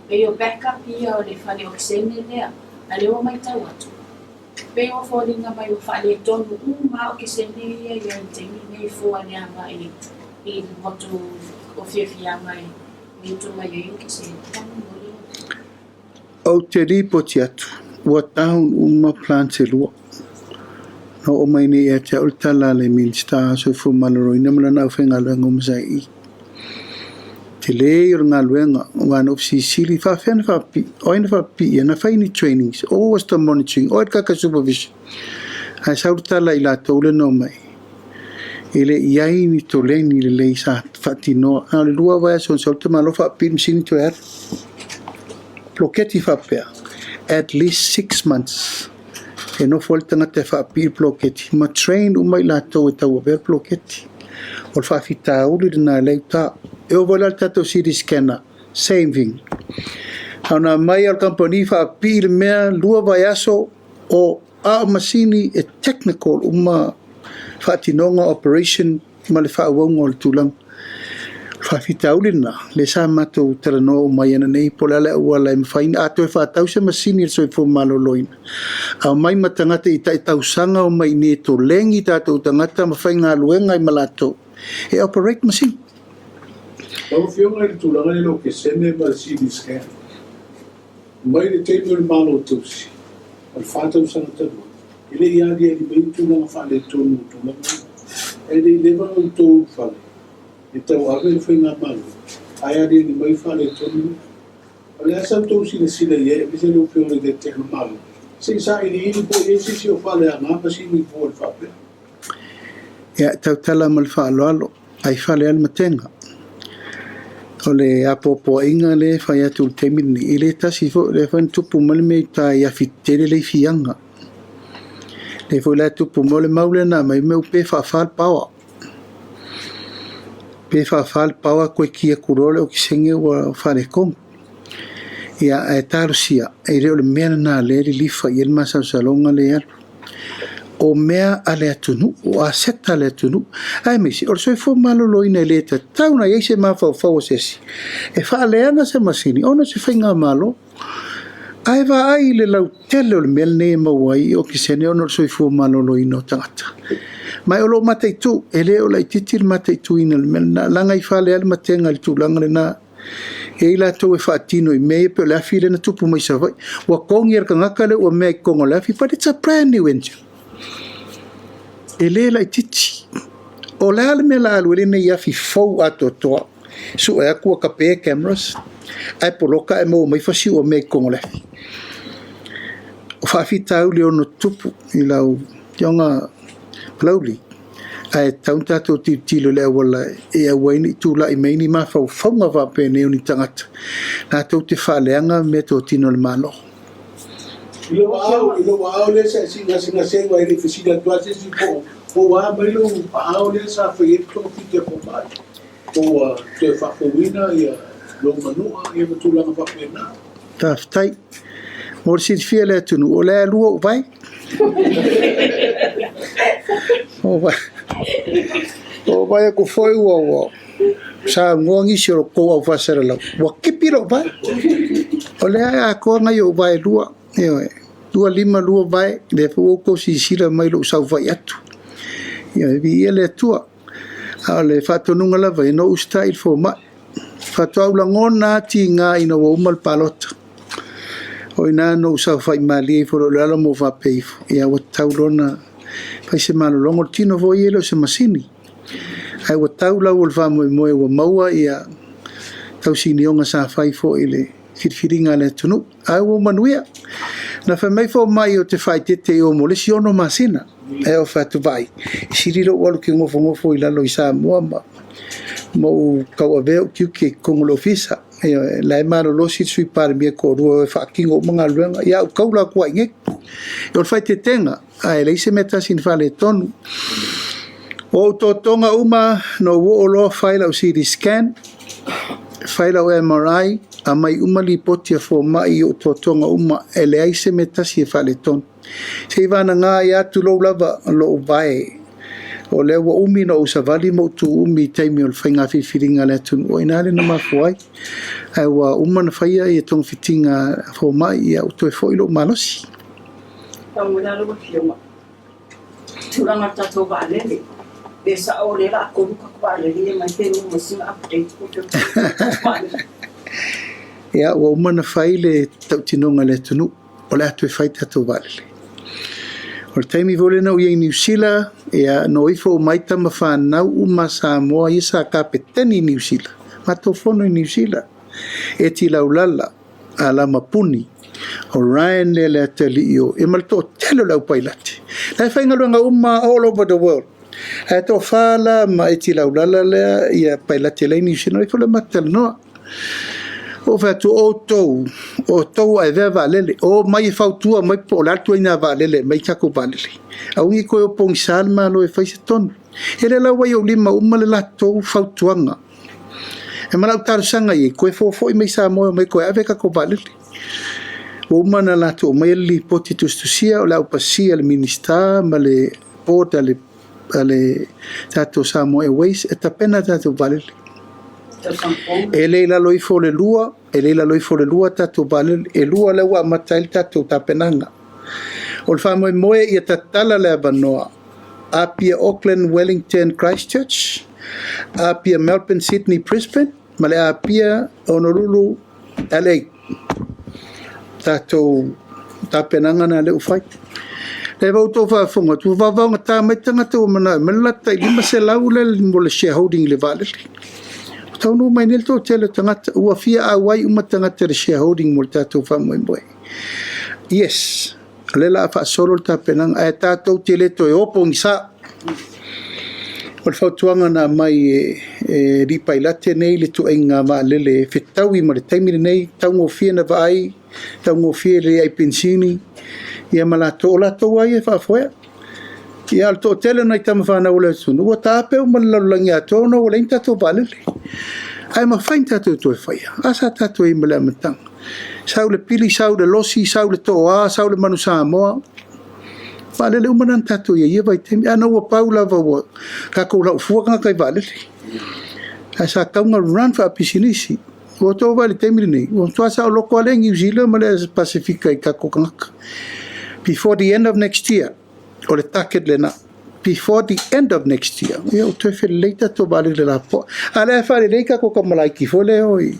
S5: Pei o backup ia o le fale okesene lea, a lea ua matau atu, pei ua foliga mai ua faaletonu uma lava okesene ia i ai i le taimi lenei e fua i le agai i le motu o fiafiaga e utu mai ai okesene. Faamolemole lau Afioga.
S2: Ou te lipoti atu, ua down uma plants e lua. Na oo mai nei ia te au le tala a le Minisita o Soifua Maloloina ma lana aufaigaluega uma sa i i. Tele ia o le galuega, aua na ou fesilisili, faapefea ona faapipii? O ai na faapipiia? Na fai ni trainings? Or was the monitoring? O ai le kaka supervision? Ae sau le tala i latou lea na omai, e le i ai ni toleni lelei sa faatinoa. Na o le 2 vaiaso na sau le tamaloa faapipii le masini toe alu. Poloketi faapea, at least 6 months e nofo ai le tagata e faapipii le poloketi ma train uma i latou e tauavea le poloketi. O le faafitauli lena e lea i uta. E oo foi la i le tatou CT scanner, same thing. A ona aumai lava o le kamupani faapipii le mea, 2 vaiaso o a o masini e technical uma faatinoga, operation ma le faaauauga o le tulaga. O le faafitauli lena, lea sa matou talanoa uma ai ananei po o le a le auala e mafai ona, a toe faatau se masini a le Soifua Maloloina, aumai ma tagata i tai tausaga omai i inei e tolegi tatou tagata ma faigaluega ai ma latou e operate masini.
S1: Lau Afioga i le tulaga lea i le okesene ma le CT scan, mai le taimi o le Malo Tausi, o le 4 tausaga talu ai, e le i aliali mai ni tulaga faaletonu o tulaga ia. E le i leva ona outou ulufale e tauave le faigamalo, ae aliali mai faaletonu ia. O le a sa outou silasila i ai, aemaise lau Afioga i le Taitai o le Malo, se i sailiili po o i ai se isi o faaleaga masini fua i le faapea.
S2: Ia, e tautala ma le faaaloalo, ai fale lava le matega. O le apoapoaiga lea e fai atu i le taimi lenei, e le tasi foi, o lea foi na tupu mai le mea i uta i afi tetele le ifiaga. Lea foi la e tupu mai, o le mau lea na aumai, mea ua pe faafa le power. Pe faafa le power toe ki atu loa le okesene ua faaletonu. Ia, ae talosia, e le o le mea lena lea e lilifa i ai le masalosaloga lea e alu. O mea a le atunuu, o aseta a le atunuu, aemaise o le soifua maloloina e le tatau ona i ai se mafaufau o se isi e faaleaga se masini ona o se faigamalo. Ae vaai i le lautele o le mea lenei e maua ai i okesene ona o le soifua maloloina o tagata. Ma o lo o mataitu, e le o laitiiti le mataituina o le mea lena, leaga i fale lava le matega i le tulaga lena. E i ai latou e faatino i mea ia pei o le afi lea na tupu mai Savaii. Ua togi e le tagata lea ua mea i totonu o le afi, but it's a brand new engine. E le laitiiti. O le a le mea o le a alu ai lenei afi fou atoatoa, sue atu ua tape cameras, ae poloka ae maua mai fasiu o mea i totonu o le afi. O faafitauli e ono tutupu i lau Afioga Palauli, ae tatau ona tatou tilotilo i le auala e aua ai ne i tulai mai ni mafaufauga faapenei o ni tagata latou te faaleaga meatotino a le Malo.
S1: I lou aao, i lou aao lea sa e siigasegase ai, e le i fesili atu lava se isi po o a mai lou aao lea sa fai ai le togafiti a fomai, po ua toe faafouina lou manua ma tulaga faapena.
S2: Faafetai. Mo le silafia e le atunuu, o lea e lua ou vae. Ua vaai atu foi ua saunoa nisi o lo outou au faasalalau, ua tipi lou vae. O lea e atoa nai ou vae e lua, ioe, 25 vae, lea foi ua outou silasila mai i lou saofai atu. Ioe, viia le Atua. A o le faatonuga lava ia, na ou usitai i le fomai. Faatoa ou lagona lava tiga ina ua uma le palota. O i ina na ou saofai malie ifo loa i lalo ma ou faapea ifo, ia ua tatau loa ona fai se malologa. O le tino foi ia e le o se masini, ae ua tau lau o le faamoemoe ua maua ia tausinioga sa fai foi i le filifiliga a le atunuu. Ae ua manuia. Na fai mai fomai ou te faaeteete i o mo le isi 6 masina. Ae ou fai atu, vaai, e sili lou alu ou te nofonofo i lalo i Samoa ma ou tauavea ou tiute i totonu o le ofisa. Ioe, o la e malolosi le Sui Palemia e toalua e o e faatino uma galuega, ia ae ou taula atu lava i inei. O le faaeteetega, ae leai se mea e tasi na faaletonu. O ou totoga uma, na ou oo loa fai lau CT scan, fai lau MRI, aumai uma lipoti a fomai i ou totoga uma, e leai se mea e tasi e faaletonu. Seivagana ai lava, tulou lava, lou vae, o lea ua umi ona ou savali ma ou tuumi i taimi o le faiga filifiliga a le atunuu, o i ina lea na mafua ai. Ae ua uma ona faia togafitiga a fomai, ia ua toe foi lou malosi.
S3: Faamanuia lau Afioga i tulaga o le tatou vaalele, pe sao o lea o le a 3 tatou vaalele ia mai pe maua mai sina update po o fea le vaalele.
S2: Ia, ua uma ona fai le tautinoga a le atunuu, o le a toe fai tatou vaalele. O le taimi foi lea na ou i ai i Niu Sila, ia, na o ifo uma ai tama fanau uma a Samoa ia sa kapeteni i Niu Sila, matou fono i Niu Sila. Eti Laulala, Alama Puni, o Ryan lea le atalii o, ia ma le toatele o le aupailate. La e faigaluega uma all over the world. Ae toafa la ma Eti Laulala lea ia pailate la i Niu Sila, na o ifo lea matou talanoa. Ua ou fai atu, o outou, o outou ua avea vaalele, o mai e fautua mai po o le a le ituaiga vaalele e aumai tatou vaalele. Aua ne i toe o pogisa le Malo e fai se tonu. Ia lea la ua i ou lima uma le latou fautuaga. E ma lau talosaga i ai, toe fofo'i mai Samoa e omai toe ave tatou vaalele. Ua uma ona latou aumaia le lipoti tusitusia o le a ou pasia e le Minisita ma le board a le tatou Samoa Airways e tapena tatou vaalele. E le i lalo ifo o le 2, e le i lalo ifo o le 2 tatou vaalele, e 2 lea ua amata ai le tatou tapenaga. O le faamoemoe ia tatala le avanoa Apia, Auckland, Wellington, Christchurch, Apia, Melbourne, Sydney, Brisbane, ma le Apia, Honolulu, LA. Tatou tapenaga na lea ua fai. Lea ua outou faafofoga atu, ua vavaogata mai tagata ua manao e aumai le latou tai 500 lea mo le shareholding i le vaalele. Ua taunuu mai nei le toatele o tagata, ua fia auai uma tagata i le shareholding mo le tatou faamoemoe. Yes, o lea o le a faasolo le tapenaga, ae tatou te le toe o pogisa. O le fautuaga na aumai e alii pailate nei le ituaiga vaalele e fetaui ma le taimi lenei, taugofie na vaai, taugofie le ai penisini, ia ma latou, o latou lava ia e faafoea. Ia, a o le toatele o nai tama fanau a le atunuu ua taape uma i le lalolagi atoa ona ua leai ni tatou vaalele. Ae mafai ona tatou toe faia. A sa tatou i ai mai le amataga. Sau le pili, sau le losi, sau le toa, sau le manu Samoa. Vaalele uma na na tatou i ai i ia vaitaimi. Ae ona ua pau lava ua tatou laufua tagata i vaalele. Ae sa tatau ona run faapisinisi. Ua outou vaai i le taimi lenei, ua matua saoloto lava le Niu Sila ma le Pasefika i tatou tagata. Before the end of next year, o le target lena. Before the end of next year, ia ua toe felelei tatou vaalele lapoa. A o lea e faalelei tatou tamalaiti foi lea e o i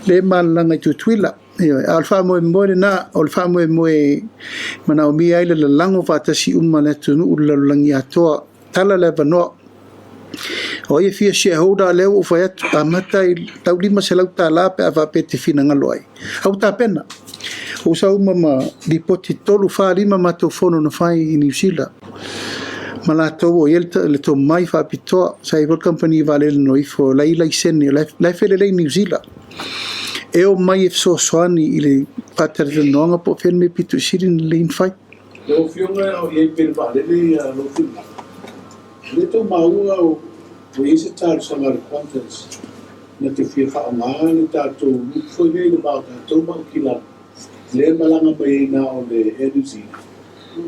S2: le malalaga i Tutuila. Ioe, a o le faamoemoe lena, o le faamoemoe e manaomia ai le lalago faatasi uma a le atunuu i le lalolagi atoa. Tala le avanoa. O ai e fia shareholder, lea ua ou fai atu, amata i tau $500 pe a faapea e te finagalo ai. A ua tapena. Ua sau uma ma lipoti 3, 4, 5 matou fono na fai i Niu Sila. Ma latou o i ai le tomai faapitoa. Sa i ai foi le kamupani vaalele na o ifo, la e i ai laisene, la e felelei i Niu Sila. E omai e fesoasoani i le faatalatalanoaga po o fea le mea pito i sili ona lelei ona fai.
S1: Lau Afioga o i ai pea i le vaalele lou finagalo, o lea e tau maua ua i ai se talosaga a le Qantas na te fia faaaoga le tatou route foi lea i le va o tatou ma Aukilani, lea e malaga mai ai na o le Air New Zealand.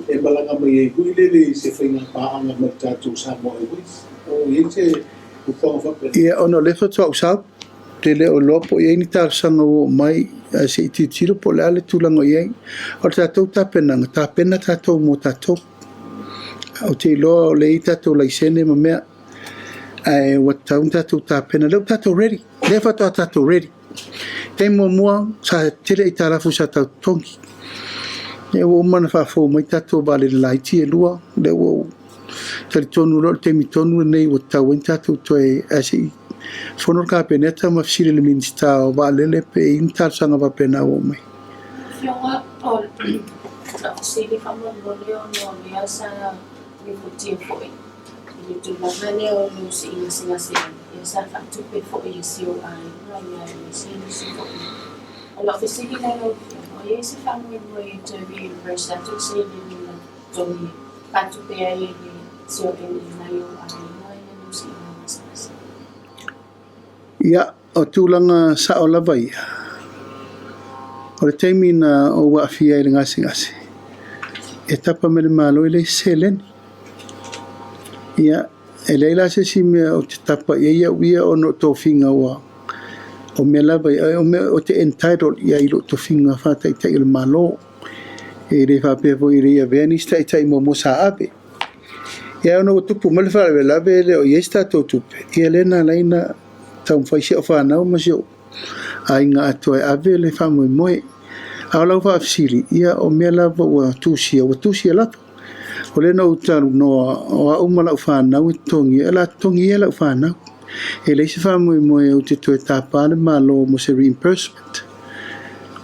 S1: e malaga mai ai foi lele i se faiga paaga ma le tatou Samoa Airways. O i ai se fuafuaga faapena?
S2: Ia, ona o lea faatoa ou sau, ou te le o iloa po o i ai ni talosaga ua oo mai, ae se i tilotilo po o le a le tulaga o i ai. O le tatou tapenaga, tapena tatou mo tatou. Ou te iloa o lea e i ai tatou laisene ma mea, ae ua tatau ona tatou tapena. O lea ua tatou ready, o lea faatoa tatou ready. Taimi muamua, sa tele aitalafu sa tatou totogi. Lea ua uma ona faafou mai tatou vaalele laiti e 2, lea ua ou talitonu loa o le taimi tonu lenei ua tatau ai ona tatou toe, ae se i fono le Kapeneta ma fesili i le Minisita o Vaalele pe i ai ni talosaga faapena ua oo mai.
S5: Afioga, o lau fesili faamolemole ona o lea sa lipotia foi i le tulaga lea o le sii gasegase ai, ia sa faatupe foi e si ou aiga ia aemaise nisi foi. O lau fesili la lau Afioga, o i ai se faamoemoe e toe reimburse atu le seleni na totogi faatupe ai e le COL nai ou aiga i le si'iga gasegase?
S2: Ia, o tulaga sao lava ia, o le taimi na ou aafia ai i le gasegase, e tapa mai le Malo e leai se seleni. Ia, e leai la se isi mea ou te tapa i ai au ia ona o tofiga ua, o mea lava ia, o mea ou te entitled i ai i lou tofiga faa-Taitai o le Malo. E le faapea foi e le i avea nisi taitai muamua sa ave. Ia ona ua tupu mai le faalavelave e le o i ai se tatou tupe, ia lea na ala ai ona taumafai si au fanau ma si ou aiga atoa e ave le faamoemoe. A o lau faafesili, ia o mea lava ua tusia, ua tusia lava. O lea na ou talanoa, o au ma lau fanau e totogia, o le a totogi ia lau fanau. E leai se faamoemoe ou te toe tapa le Malo mo se reimbursement.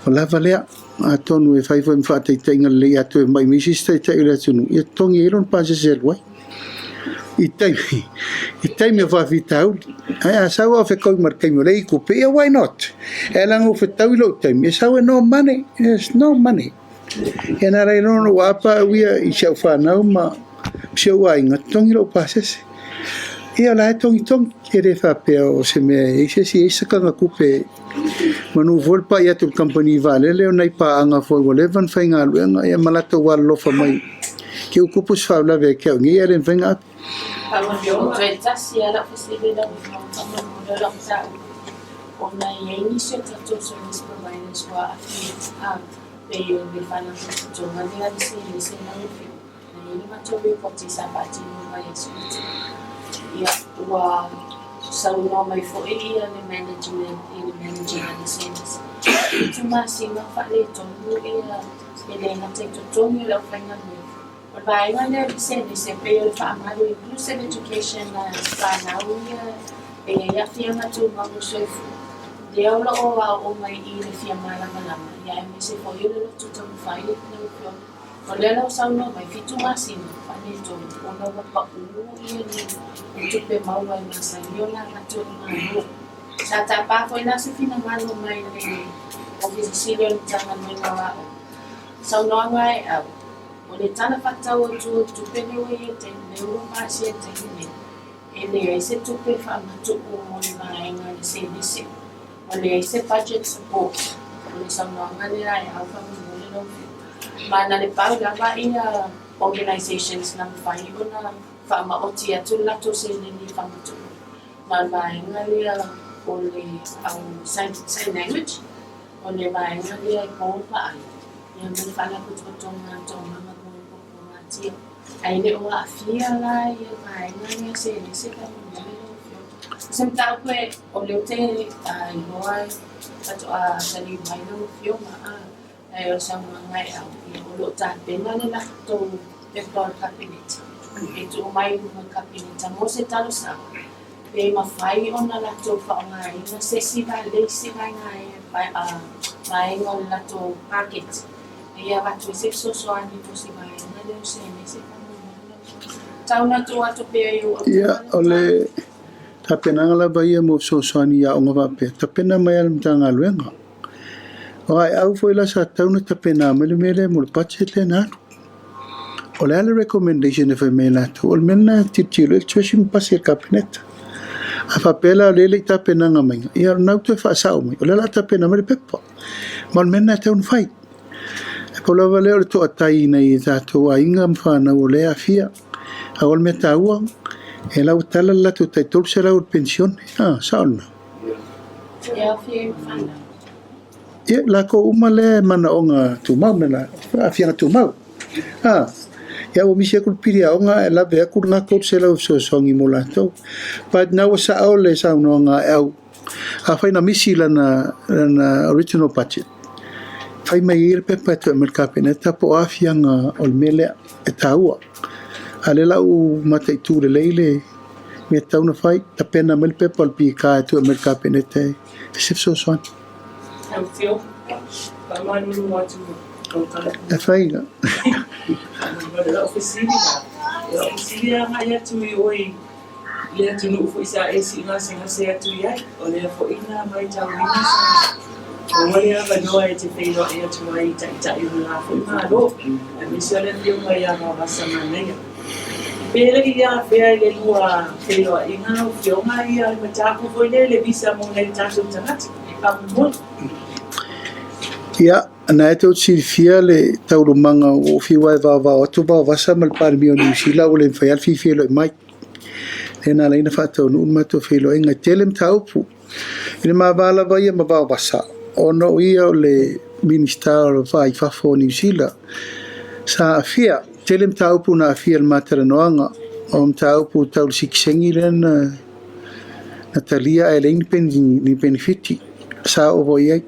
S2: Ua lava lea. Atonu e fai foi ma faataitaiga lelei a toe mai mai se isi taitai o le atunuu, ia totogi ai lona pasese e alu ai i taimi, i taimi o faafitauli. Ae a sau a o fetaui ma le taimi o lea e i tupe, ia why not? E ala ona ou fetau i lou taimi, e sau e no money, there's no money. Ia na ala ai loa ona ou apa au ia i si au fanau ma si ou aiga, totogi lou pasese. Ia o la e togitogi, e le faapea o se mea e i ai se isi e i ai se sakaga tupe Manu foi le pai atu i le kamupani vaalele o nai paaga foi ua leva ona faigaluega ia ma latou alolofa mai. Ke ua tupu se faalavelave ia te au nei ae le mafai ona ave.
S5: Toe tasi lava lau fesili lau Afioga faamolemole o lau mataupu ona e i ai nisi o tatou service providers ua aafia pei o le Faalapotopotoga lea a le Selese lau Afioga. Na i ai le matou lipoti sa faatino mai e Sui Ia, ua saunoa mai foi ia le management i le manager a le Service. 7 masina o faaletonu ia e le gata i totogi o le aufaigaluega. O le vaega lea o le Service e pei o le faamalu inclusive education a fanau ia e i ai aafiaga tumau o le soifua. Lea o lo o aooga i i le fia malamalama ia aemaise foi o le loto taumafai lau Afioga. O lea la ua saunoa mai, 7 masina faaletonu ona ua pau ia ni tupe maua e masani ona avatu e le Malo. Sa tapa foi la se finagalo mai le Ofisa Sili o le Matagaluega o Aoga. Saunoaga e au, o le tala faatatau autu o le tupe lea ua i ai taimi, lea ua pasia i le taimi nei, e leai se tupe faamatuu mo le vaega a le selese. Ua leai se budget support. O le saunoaga lea e au faamolemole lau Afioga. Ma na le pau lava ia organisations na mafai ona faamaoti atu le latou seleni e faamatuu ma le vaega lea o le au sign language, o le vaega lea e po le vaai, ia ma le faalapotopotoga a Toomaga mo le Puapuagatia. Ae le o aafia la ia vaega lea selese faamolemole lau Afioga. O se mataupu e o lea ou te iloa e faatoa taliu mai lau Afioga, ae o le saunoaga e au, ia o lo o tapena le latou pepa o le Kapeneta e tuu mai i luma o le Kapeneta mo se talosaga pe mafai ona latou faaaogaina se isi le isi vaega o le latou paketi ia avatu ai se fesoasoani mo se vaega lea o selese faamolemole lau Afioga. Tau na tuu atu pea i ou
S2: Ia,
S5: autafa
S2: o le tapenaga lava ia mo fesoasoani i aoga faapea, tapena mai lava e le Matagaluega. O aeau foi la sa tatau ona tapena mai le mea lea mo le budget lea na alu. O le a le recommendation e fai mai e latou, o le mea lena e tilotilo i ai le Treasury ma pasi e le Kapeneta. A faapea la o lea e le i tapenaga mai, ia o lena ua toe faasao mai, o lea o le a tapena mai le pepa. Ma o le mea lena e tatau ona fai. Pau lava lea o le toatai i nai o tatou aiga ma fanau o lea e aafia. A o le mea taua, e la ua tala le latou tai 300 o le penisione. A, sao lena?
S5: E aafia ai ma fanau.
S2: Ia, latou uma lea e manaoga tumau, me la, aafiaga tumau. A, ia ua misi atu le pili aoga ae lave atu lena 300 e fesoasoani mo latou. But na ua sao le saunoaga a Aeau, afai na misi lana, lana original budget, fai mai ia le pepa e toe aumai i le Kapeneta po o aafiaga o le mea lea e taua. A o lea la ua mataitu lelei le mea e tatau ona fai, tapena mai le pepa o le PK e toe aumai i le Kapeneta e se fesoasoani.
S6: Lau Afioga, faamalulu atu lau tala.
S2: E fai la.
S6: O lau fesili la, o lau fesili e agai atu i oe i le atunuu foi sa e siigasegase atu i ai, o lea foi na matauina sa maua le avanoa e te feiloai atu ai i taitai o le la foi Malo, aemaise o le Afioga ia Vaovasa Manaia. Pe le i afea i le lua feiloaiga lau Afioga ia le mataupu foi lea i le visa mo nai o tatou tagata? Faamolemole.
S2: Ia, na e tou te silafia le taualumaga ua ou fiu lava e vaovao atu Vaovasa ma le Palemia o Niu Sila ua le mafai lava le fia feiloai mai. Lea na ala ai ona faataunuu le matou feiloaiga. E tele mataupu i le ma va lava ia ma Vaovasa, ona o ia o le Minisita o le Va i Fafo o Niu Sila. Sa aafia, tele mataupu na aafia i le ma talanoaga, o mataupu tau le sitiseni lea na talia ae leai ni penefiti. Sa oo foi i ai.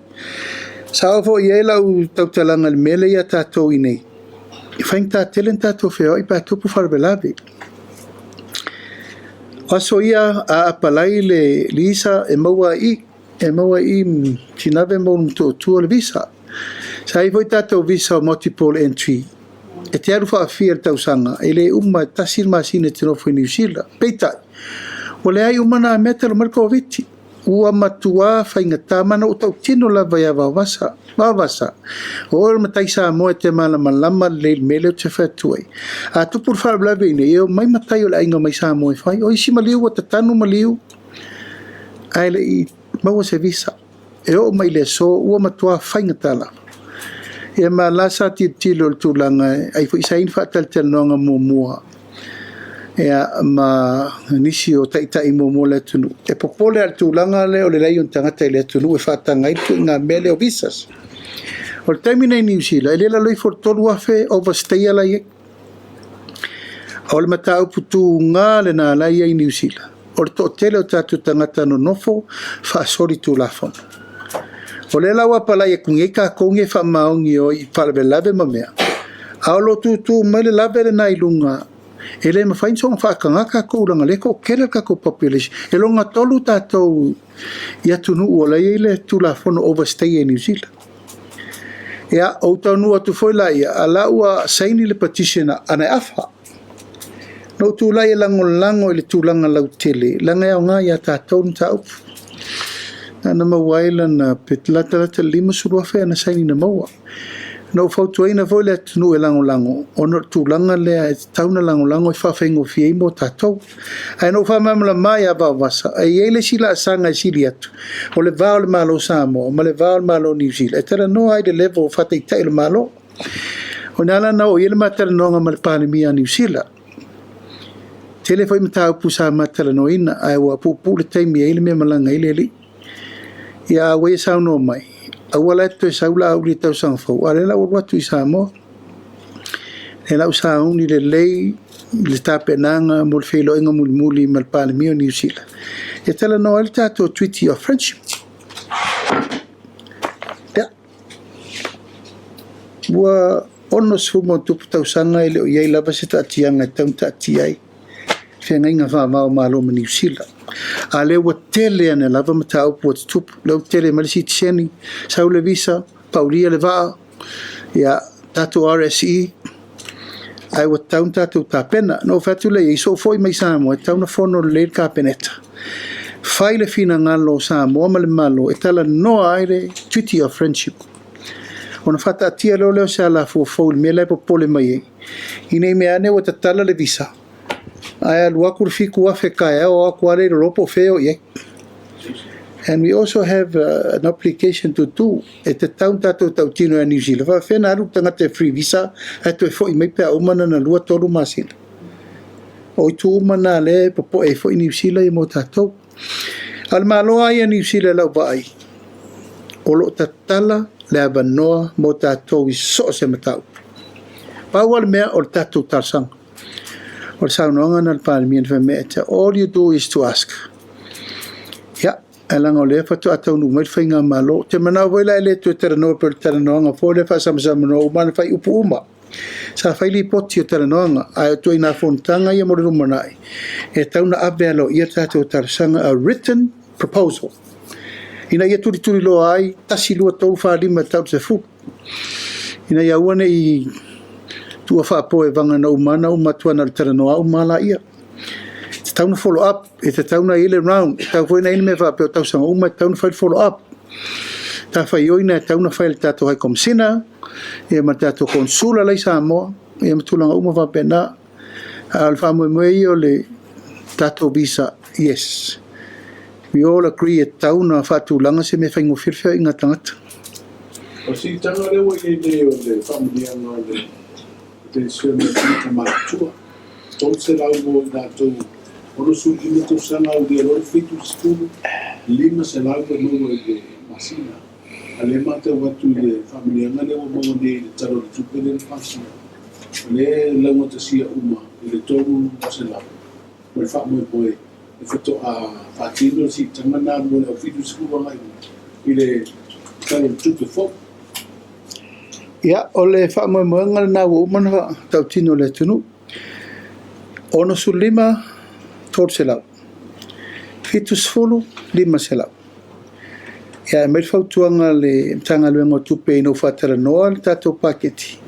S2: Sa oo foi i ai lau tautalaga i le mea lea ia tatou i inei, e faigata tele ona tatou feoai pe a tupu faalavelave. O aso ia a apalai le visa e maua i i, e maua i i Tinave ma Ulumotootua le visa. Sa i ai foi tatou visa o multiple entry. E te alu faafia i le tausaga, e le uma e tasi le masina e te nofo i Niu Sila. Peitai, ua leai uma na mea talu mai le Koviti. Ua matua faigata ma na ou tautino lava ia Vaovasa. Vaovasa, o oe o le matai Samoa e te malamalama lelei i le mea lea ou te fai atu ai. A tupu le faalavelave i inei, e omai matai o le aiga mai Samoa e fai. O isi maliu ua tatanu maliu, ae le i maua se visa. E oo mai i le aso, ua matua faigata lava. Ia ma la sa tilotilo i le tulaga, ai foi sa i ai ni faatalatalanoaga muamua ia, ma nisi o taitai muamua o le atunuu. E popole lava i le tulaga lea o le leai o ni tagata i le atunuu e faataga ai le ituaiga mea lea o visas. O le taimi nei i Niu Sila, e le i lalo ifo o le 3,000 overstayer la e i ai. O le mataupu tuga lena la e i ai i Niu Sila, o le toatele o tatou tagata nonofo faasolitulafono. O lea la ua apalai atu nei tatou nei e faamaoni o i faalavelave ma mea, a o lo o tutu mai le lave lena i luga, e le mafai ona soona faataga tatou leaga o lea e toatele le tatou population. E lona tolu tatou i atunuu o la e i ai le Tulafono overstay i Niu Sila. Ia, ou taunuu atu foi laia, a la ua saini le petition a na e afa. Na ou tulai e lagolago i le tulaga lautele, leaga e aoga ia tatou le mataupu. Na na maua ai lana, pe latalata i le 50,000 ana saini na maua. Na ou fautuaina foi le atunuu e lagolago, ona o le tulaga lea e tatau ona lagolago e faafaigofie ai mo tatou. Ae na ou faamalamalama ia Vaovasa, e i ai le isi laasaga e sili atu, o le va o le Malo o Samoa ma le va o le Malo o Niu Sila, e talanoa ai i le level o faataitai o le Malo. O i la na oo i ai le ma talanoaga ma le Palemia a Niu Sila. Tele foi mataupu sa ma talanoaina, ae ua puupuu le taimi e i ai le mea e malaga ai le alii. Ia a ua ia saunoa mai, aua la e te toe sau Laauli i le tausaga fou, a o lea la ua alu atu i Samoa. Lea la ua sauni lelei le tapenaga mo le feiloaiga mulimuli ma le Palemia o Niu Sila, e talanoa ai le tatou Treaty of Friendship. Ia, ua 60+ tausaga e le o i ai lava se taatiaga e tatau ona taatia ai feagaiga faava o Malo ma Niu Sila. A lea ua tele ane lava mataupu ua tutupu. Lea ua tele mai le sitiseni, sau le visa, paulia le vaa, ia, tatou RSE, ae ua tatau ona tatou tapena. Na ou fai atu lea i ai, soo foi mai Samoa, e tatau ona fono lelei le Kapeneta. Fai le finagalo o Samoa ma le Malo e talanoa ai le Treaty of Friendship. Ona faataatia loa lea o se alafua fou i le mea la e popole mai ai. Ina ne i mea ane ua tatala le visa, ae alu atu le 7,000 taeao o atu lava le iloa po o fea e o i ai. And we also have an obligation to do, e tatau ona tatou tautino ia Niu Sila, faapefea ona alu le tagata e free visa ae toe foi mai pe a uma lana lua tolu masina. O itu uma na lea e popoe ai foi Niu Sila ia mo tatou. A o le Malo lava ia Niu Sila i lau vaai, o lo o tatala le avanoa mo tatou i so o se mataupu. Pau lava le mea o le tatou talosaga. O le saunoaga lena a le Palemia na fai mai, all you do is to ask. Ia, ae leaga o lea faatoa taunuu mai le faigamalo. Ou te manao foi la e le toe talanoa pei o le talanoaga foi lea faasamsamanoa uma na fai upu uma. Sa fai lipoti o talanoaga, ae o ituaiga fonotaga ia mo le lumanai, e tatau ona ave aloaia le tatou talosaga, a written proposal, ina ia tulituliloa ai, 1, 2, 3, 4, 5 e tau i le 10, ina ia aua ne i tuua faapoevaga na uma lava na uma atu ana o le talanoa uma lava laia. E tatau ona follow up, e tatau ona i ai le round, e tatau foi ona i ai le mea faapea o tausaga uma e tatau ona fai le follow up. Matafaioi na e tatau ona fai e le tatou High Commissioner, ia ma le tatou Consular la i Samoa, ia ma tulaga uma faapena. A o le faamoemoe ia o le tatou visa, yes. We all agree e tatau ona faatulaga se mea faigofie le feoaiga a tagata.
S1: O le siitaga lea ua i ai nei o le faamanuiaga o le penisione a tagata matutua, 300 mo i latou 65 tausaga aulia loa le 70, 500 e maua i le masina. A o lea e matau atu i le faamanuiaga lea ua maua nei i le Tala o le Tupe lea na pasia, o lea e laugatasia uma i le 300 ma le faamoemoe e faatoa faatino le siitaga lena mo le au 70 agai i le Tala o le Tupe fou.
S2: Ia, o le faamoemoega lena ua uma ona tautino e le atunuu. 65, 300. 70, 500. Ia, e aumai le fautuaga a le Matagaluega o Tupe ina ua faatalanoa le tatou paketi,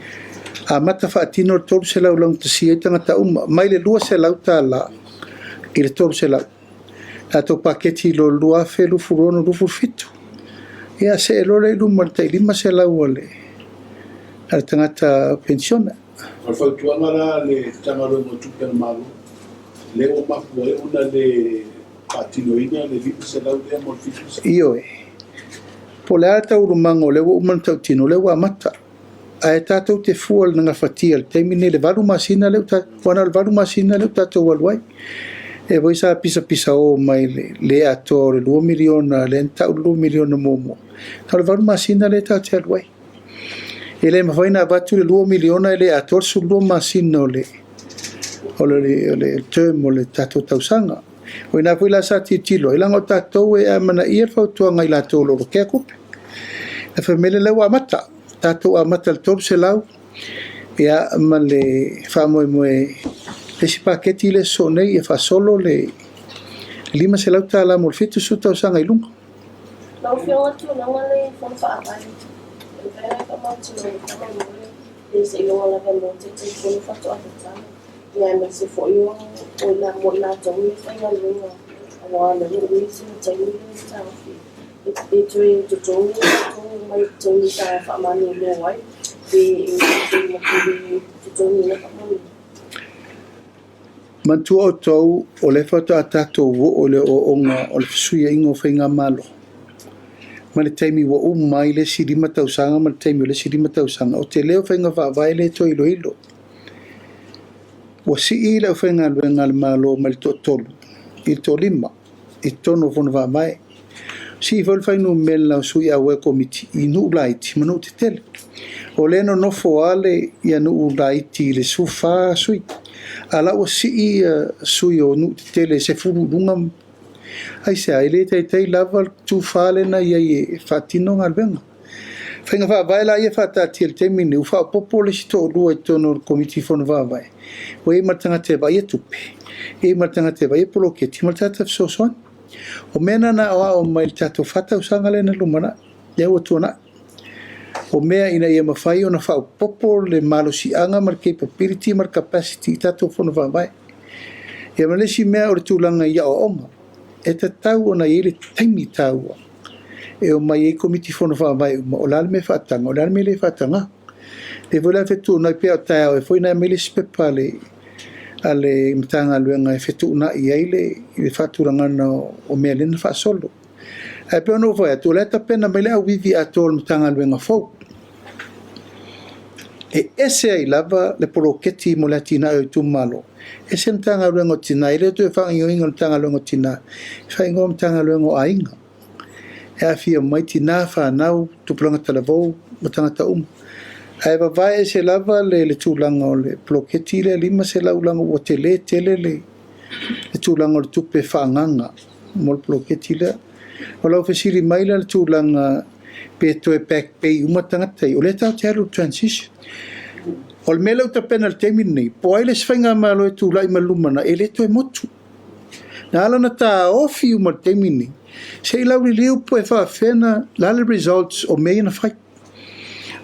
S2: amata faatino le 300 laugatasia ai tagata uma, mai le $200 i le 300. Tatou paketi i lo le 2026-2027. Ia, see loa lea i luma i le tai 500 a le a le tagata penisione.
S1: O le fautuaga la a le Matagaluega o Tupe a le Malo, lea ua mafua ai ona le faatinoina le 500 lea mo le 700.
S2: Ioe. Po o le a le taualumaga o lea ua uma ona tautino, o lea ua amata. Ae tatou te fua i le gafatia i le taimi lenei i le 8 masina lea ua aua na o le 8 masina lea ua tatou alu ai. E foi sa pisapisao mai le le atoa o le $2 miliona lea na tau le $2 miliona muamua. Na o le 8 masina lea tatou te alu ai. E le mafai ona avatu le $2 miliona e le atoa le 12 masina o le o le o le term o le tatou tausaga. O ina foi la sa tilotilo ai, leaga o tatou e amanaia le fautuaga a i latou o lo o lokea tupe. Na fai mai lea ua amata, tatou amata i le 300 ia ma le faamoemoe le isi paketi lea e sosoo nei ia faasolo le $500 mo le 70 tausaga i luga.
S4: Lau Afioga tulaga le Fono Faavae e mafai ona e faamautinoa mai faamolemole pe seiloga lava mo Taitaifono faatoa tatala ia aemaise foi o mo i latou e faigaluega aua o lea ua umi sina taimi lea e taofi e toe totogi latou mai le taimi sa faamalolo ai pe e totogiina faamolemole.
S2: Manatua outou, o lea faatoa tatou oo i le ooooga o le fesuiaiga o faigamalo, ma le taimi ua uma ai le isi 5 tausaga ma le taimi o le isi 5 tausaga, o tele o faiga faavae lea e toe iloilo. Ua sii le aufaigaluega a le Malo mai le toatolu i le toalima i totonu o Fono Faavae. Sii foi le fuainumera o sui auai o Komiti i nuu laiti ma nuu tetele. O lea e nonofo lava le ia nuu laiti i le 14 sui, a o la ua sii sui o nuu tetele e 10 i luga. Aisea? E le taitai lava le tufa lea na i ai e faatino galuega. Faiga faavae la ia faataatia i le taimi lenei, ua faaopoopo le isi toalua i totonu o le Komiti Fono Faavae, ua i ai ma le tagata e vaaia tupe, e i ai ma le tagata e vaaia poloketi ma le tagata fesoasoani. O mea na na aoao mai i le tatou 4 tausaga lea na lumanai, lea ua tuanai. O mea ina ia mafai ona faaopoopo le malosiaga ma le capability ma le capacity i tatou Fono Faavae. Ia ma le isi mea o le tulaga i aoaoga, e tatau ona i ai le taimi taua e omai ai Komiti Fono Faavae uma, o le a le mea e faataga, o le a le mea e le faataga. Lea foi la e fetuunai pea o taeao e foi na aumai le isi pepa a le Matagaluega e fetuunai ai le faatulagaga o mea lea na faasolo. Ae pei ona ou fai atu, o la e tapena mai le auivi atoa o le Matagaluega fou, e ese ai lava le poloketi mo le atinae o itumalo, ese le Matagaluega o Tina, e le o toe faagaoioiga o le Matagaluega o Tina, e faaigoa Matagaluega o Aiga, e aafia uma ai tina, fanau, tupulaga talavou ma tagata uma. Ae vavae ese lava le tulaga o le poloketi lea 500 leaga ua tele tele le tulaga o le tupe faaagaaga mo le poloketi lea. O lau fesili mai la i le tulaga pe toe back pay uma tagata ia, o lea tatou te alu i le transition. O le mea lea ua tapena i le taimi lenei, po o ai le isi faigamalo e tulai mai i le lumanai, e le toe motu. Na ala ona taofi uma i le taimi lenei, se i lauliliu pe faapefea ona, o le a le results o mea ia na fai.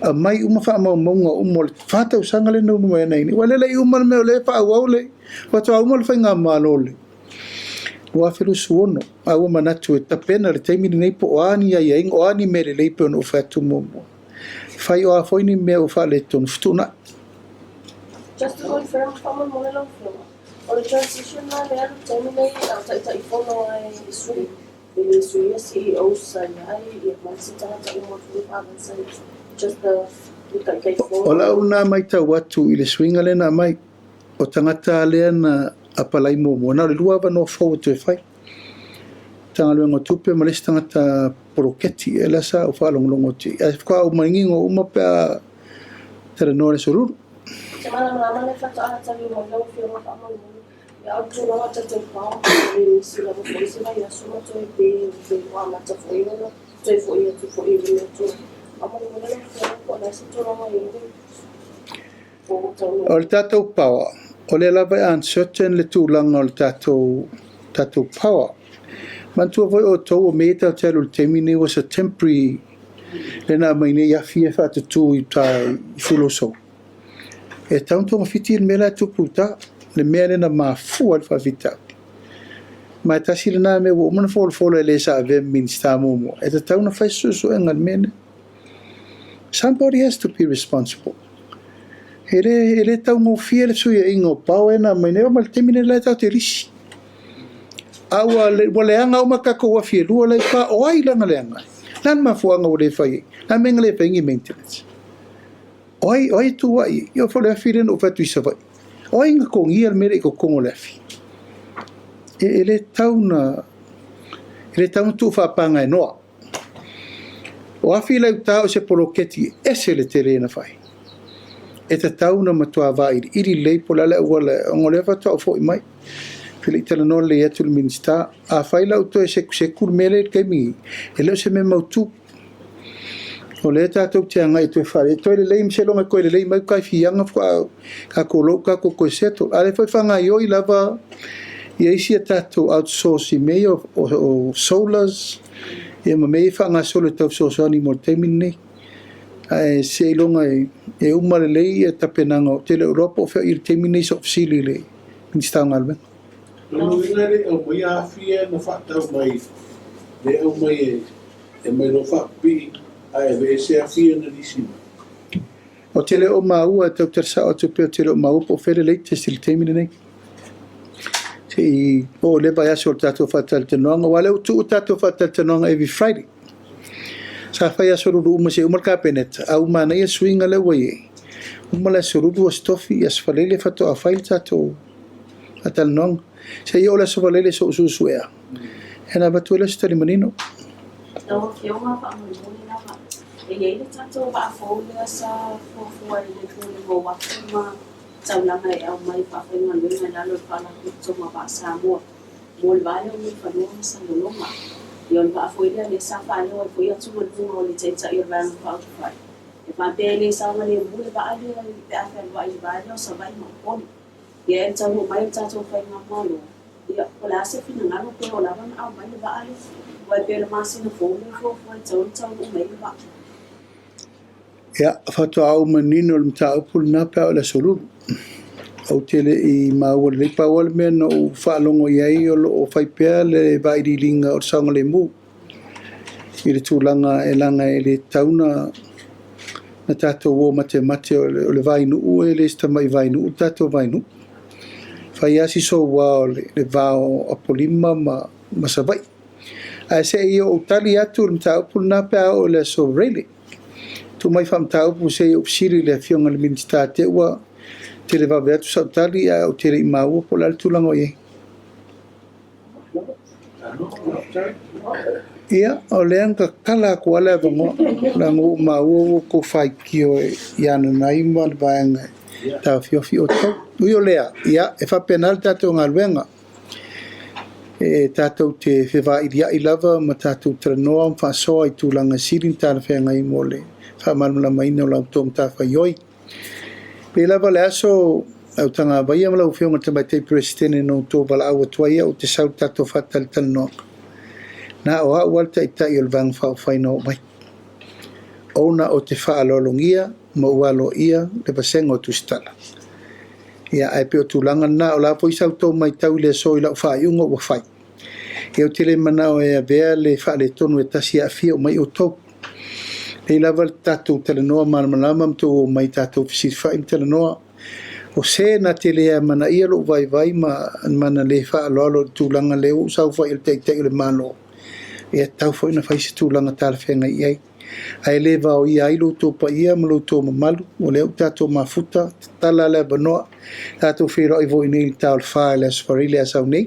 S2: Aumai uma faamaumauga uma o le 4 tausaga lea na uma ea nei. Aua o lea e le i uma le mea o lea e faaauau le, faatoa uma le faigamalo i le 2026. A ua manatu e tapena i le taimi lenei po o a ni aiaiga, o a ni mea lelei pei ona ou fai atu muamua. Fai o a foi ni mea ua faaletonu, fetuunai.
S4: Just to confirm, faamolemole lau Afioga, o le transition la lea i le taimi lenei a o Taitaifono ai i sui, e le suia CEOs sa i ai, ia ma isi tagata uma foi faavae sa i ai, just the le Taitaifono.
S2: O lau na matau atu i le suiga lea na aumai, o tagata lea na apalai muamua, na o le 2 avanoa fou e toe fai. Matagaluega o Tupe ma le isi tagata poloketi, e la sa ou faalogologo atu i ai. Ae faatoa ou manino uma pe a talanoa i le Aso Lulu.
S4: Ou te malamalama le faatoa tali mai lau Afioga faamolemole. Ia o le tulaga o tatou pa, e le misi lava foi se vaiaso ma toe pe pe ua amata foi ona toe foi atu foi i le mea tuai. Faamolemole lau Afioga po o le a se tulaga o i ai le po ua taunuu.
S2: O le tatou power, o lea lava e uncertain le tulaga o le tatou tatou power. Manatua foi outou o mea ia tatou te alu i le taimi lenei was a temporary lea na aumai nei afi ia e faatutu i uta i Fuluasou. E tatau ona togafiti le mea la e tupu i uta, le mea lea na mafua ai le faafitauli. Ma e tasi lena mea ua uma ona folafola e le sa avea ma Minisita muamua, e tatau ona fai se suesuega i le mea lea. Somebody has to be responsible. E le taugofie le fesuiaiga o power ia na aumai nei, oo mai i le taimi lenei o la e tatou te lisi. A ua leaga uma tatou afi e lua la e i uta, o ai lana leaga ai? O le a le mafuaaga ua le fai ai? O le a le mea na le fai ai ni maintenance? O ai, o ai e tu ai? E oo foi i le afi lea na ou fai atu i Savaii. O ai na togia le mea lea i totonu o le afi? E le tatau ona, e le tatau ona tuu faapagaenoa. O afi la i uta o se poloketi e ese le tele na fai. E tatau ona matua vailiili lelei po o le a le auala, ona o lea faatoa ou foi mai. Ou te le i talanoa lelei atu i le Minisita. Afai la ua toe sekuseku le mea lea i le taimi lenei, e le o se mea mautu. O lea tatou te agai e toe faalelei, e toe lelei ma seiloga e toe lelei mai uta i Fiaga faatoa tatou iloa ua tatou toe settle. A o lea foi e faagaoioi lava isi a tatou outsource i mea ia o solars ia ma mea ia e faagasolo e tau fesoasoani mo le taimi lenei. Ae seiloga e uma lelei ia tapenaga, ou te le o iloa po o fea o i ai i le taimi lenei i sou fesili i le Minisita o Galuega.
S1: O lona uiga e le i aumaia afi ia na faatau mai, le aumai e aumai loa faapipii ae aveese afi ia na lisi mai.
S2: Ou te le o maua, e tau tala sao atu pea ou te le o maua po o fea le latest i le taimi lenei. Se i oo i lea vaiaso o le tatou faatalatalanoaga, aua o lea ua tuu tatou faatalatalanoaga every Friday. Sa fai Aso Lulu uma se i uma le Kapeneta, a ua manaia le suiga lea ua i ai. Uma le Aso Lulu, Aso Tofi, Aso Faraile faatoa fai le tatou faatalanoaga. Se i oo i le Aso Faraile se i ou suesuea, ona avatu ai lea o se tali manino.
S5: Lau Afioga faamolemole lava, e i ai le tatou vaa fou lea sa fuafua e le Pulega o Uafu ma Taulaga e aumai faafaigaluega i lalo o le Faalapotopotoga o Vaa Samoa mo le va lea o Mulifanua ma Salelologa. Ia o le vaa foi lea lea sa faaleo ai foi atugaluga o le Taitai o le Vaega Faaupufai e faapea e le saogalemu le vaa lea pe a fealuai i le va lea o Savaii ma Upolu. Ia e taunuu mai le tatou faigamalo, ia, po o le a se finagalo pe o lava ona aumai le vaa lea, aua e pei o le masina fou lea e fuafua e tatau ona taunuu mai ai le vaa.
S2: Ia, faatoa ou manino i le mataupu lena pe a oo i le Aso Lulu. Ou te le i maua lelei, pau lava le mea na ou faalogo i ai o lo o fai pea le vailiiliga o le saogalemu i le tulaga e leaga e le tatau ona tatou o matemate, o le vainuu e le o se tamai vainuu le tatou vainuu. Fai lava si soua o le va o Apolima ma Savaii. Ae se i ou tali atu i le mataupu lena pe a oo i le Aso Faraile. Tuu mai faamataupu se i ou fesili i le Afioga i le Minisita te i ua televave atu sau tali ae ou te le i maua po o le a le tulaga o i ai. Ia, o lea na tatala atu lava le avanoa, leaga ua ou maua ua outou faitio ia Nanai ma le vaega e taofiofi outou. Ui o lea, ia, e faapena le tatou galuega. E tatou te fevailiai lava ma tatou talanoa ma faasoa i tulaga sili ona talafeagai mo le faamalamalamaina o la outou matafaioi. E pei lava le aso Autagavaia ma lau Afioga i le Tamaitai Peresetene na outou valaau atu ai au ou te sau i le tatou faatalatalanoaga, na o au lava le Taitai o le Vaega Faaupufai na oo mai, ona ou te faaaloalogia ma ou aloaia le vasega o Tusitala. Ia, ae pei o tulaga na, o le a foi sa outou matau i le aso i lau faaiuga ua fai, ia ou te le manao e avea le faaletonu e tasi e aafia uma ai outou. E lelei lava le tatou talanoa malamalama ma outou omai tatou fesilafai ma talanoa. O se na te le amanaia lou vaivai ma mana le faaaloalo i le tulaga lea ua ou saofai ai i le Taitai o le Malo, e tatau foi ona fai se tulaga talafeagai i ai. Ae le vaoia ai lo outou paia ma lo outou mamalu, o lea ua tatou mafuta, tatala le avanoa, tatou feiloai foi nei i le ta o le 4 i le Aso Faraile a sau nei.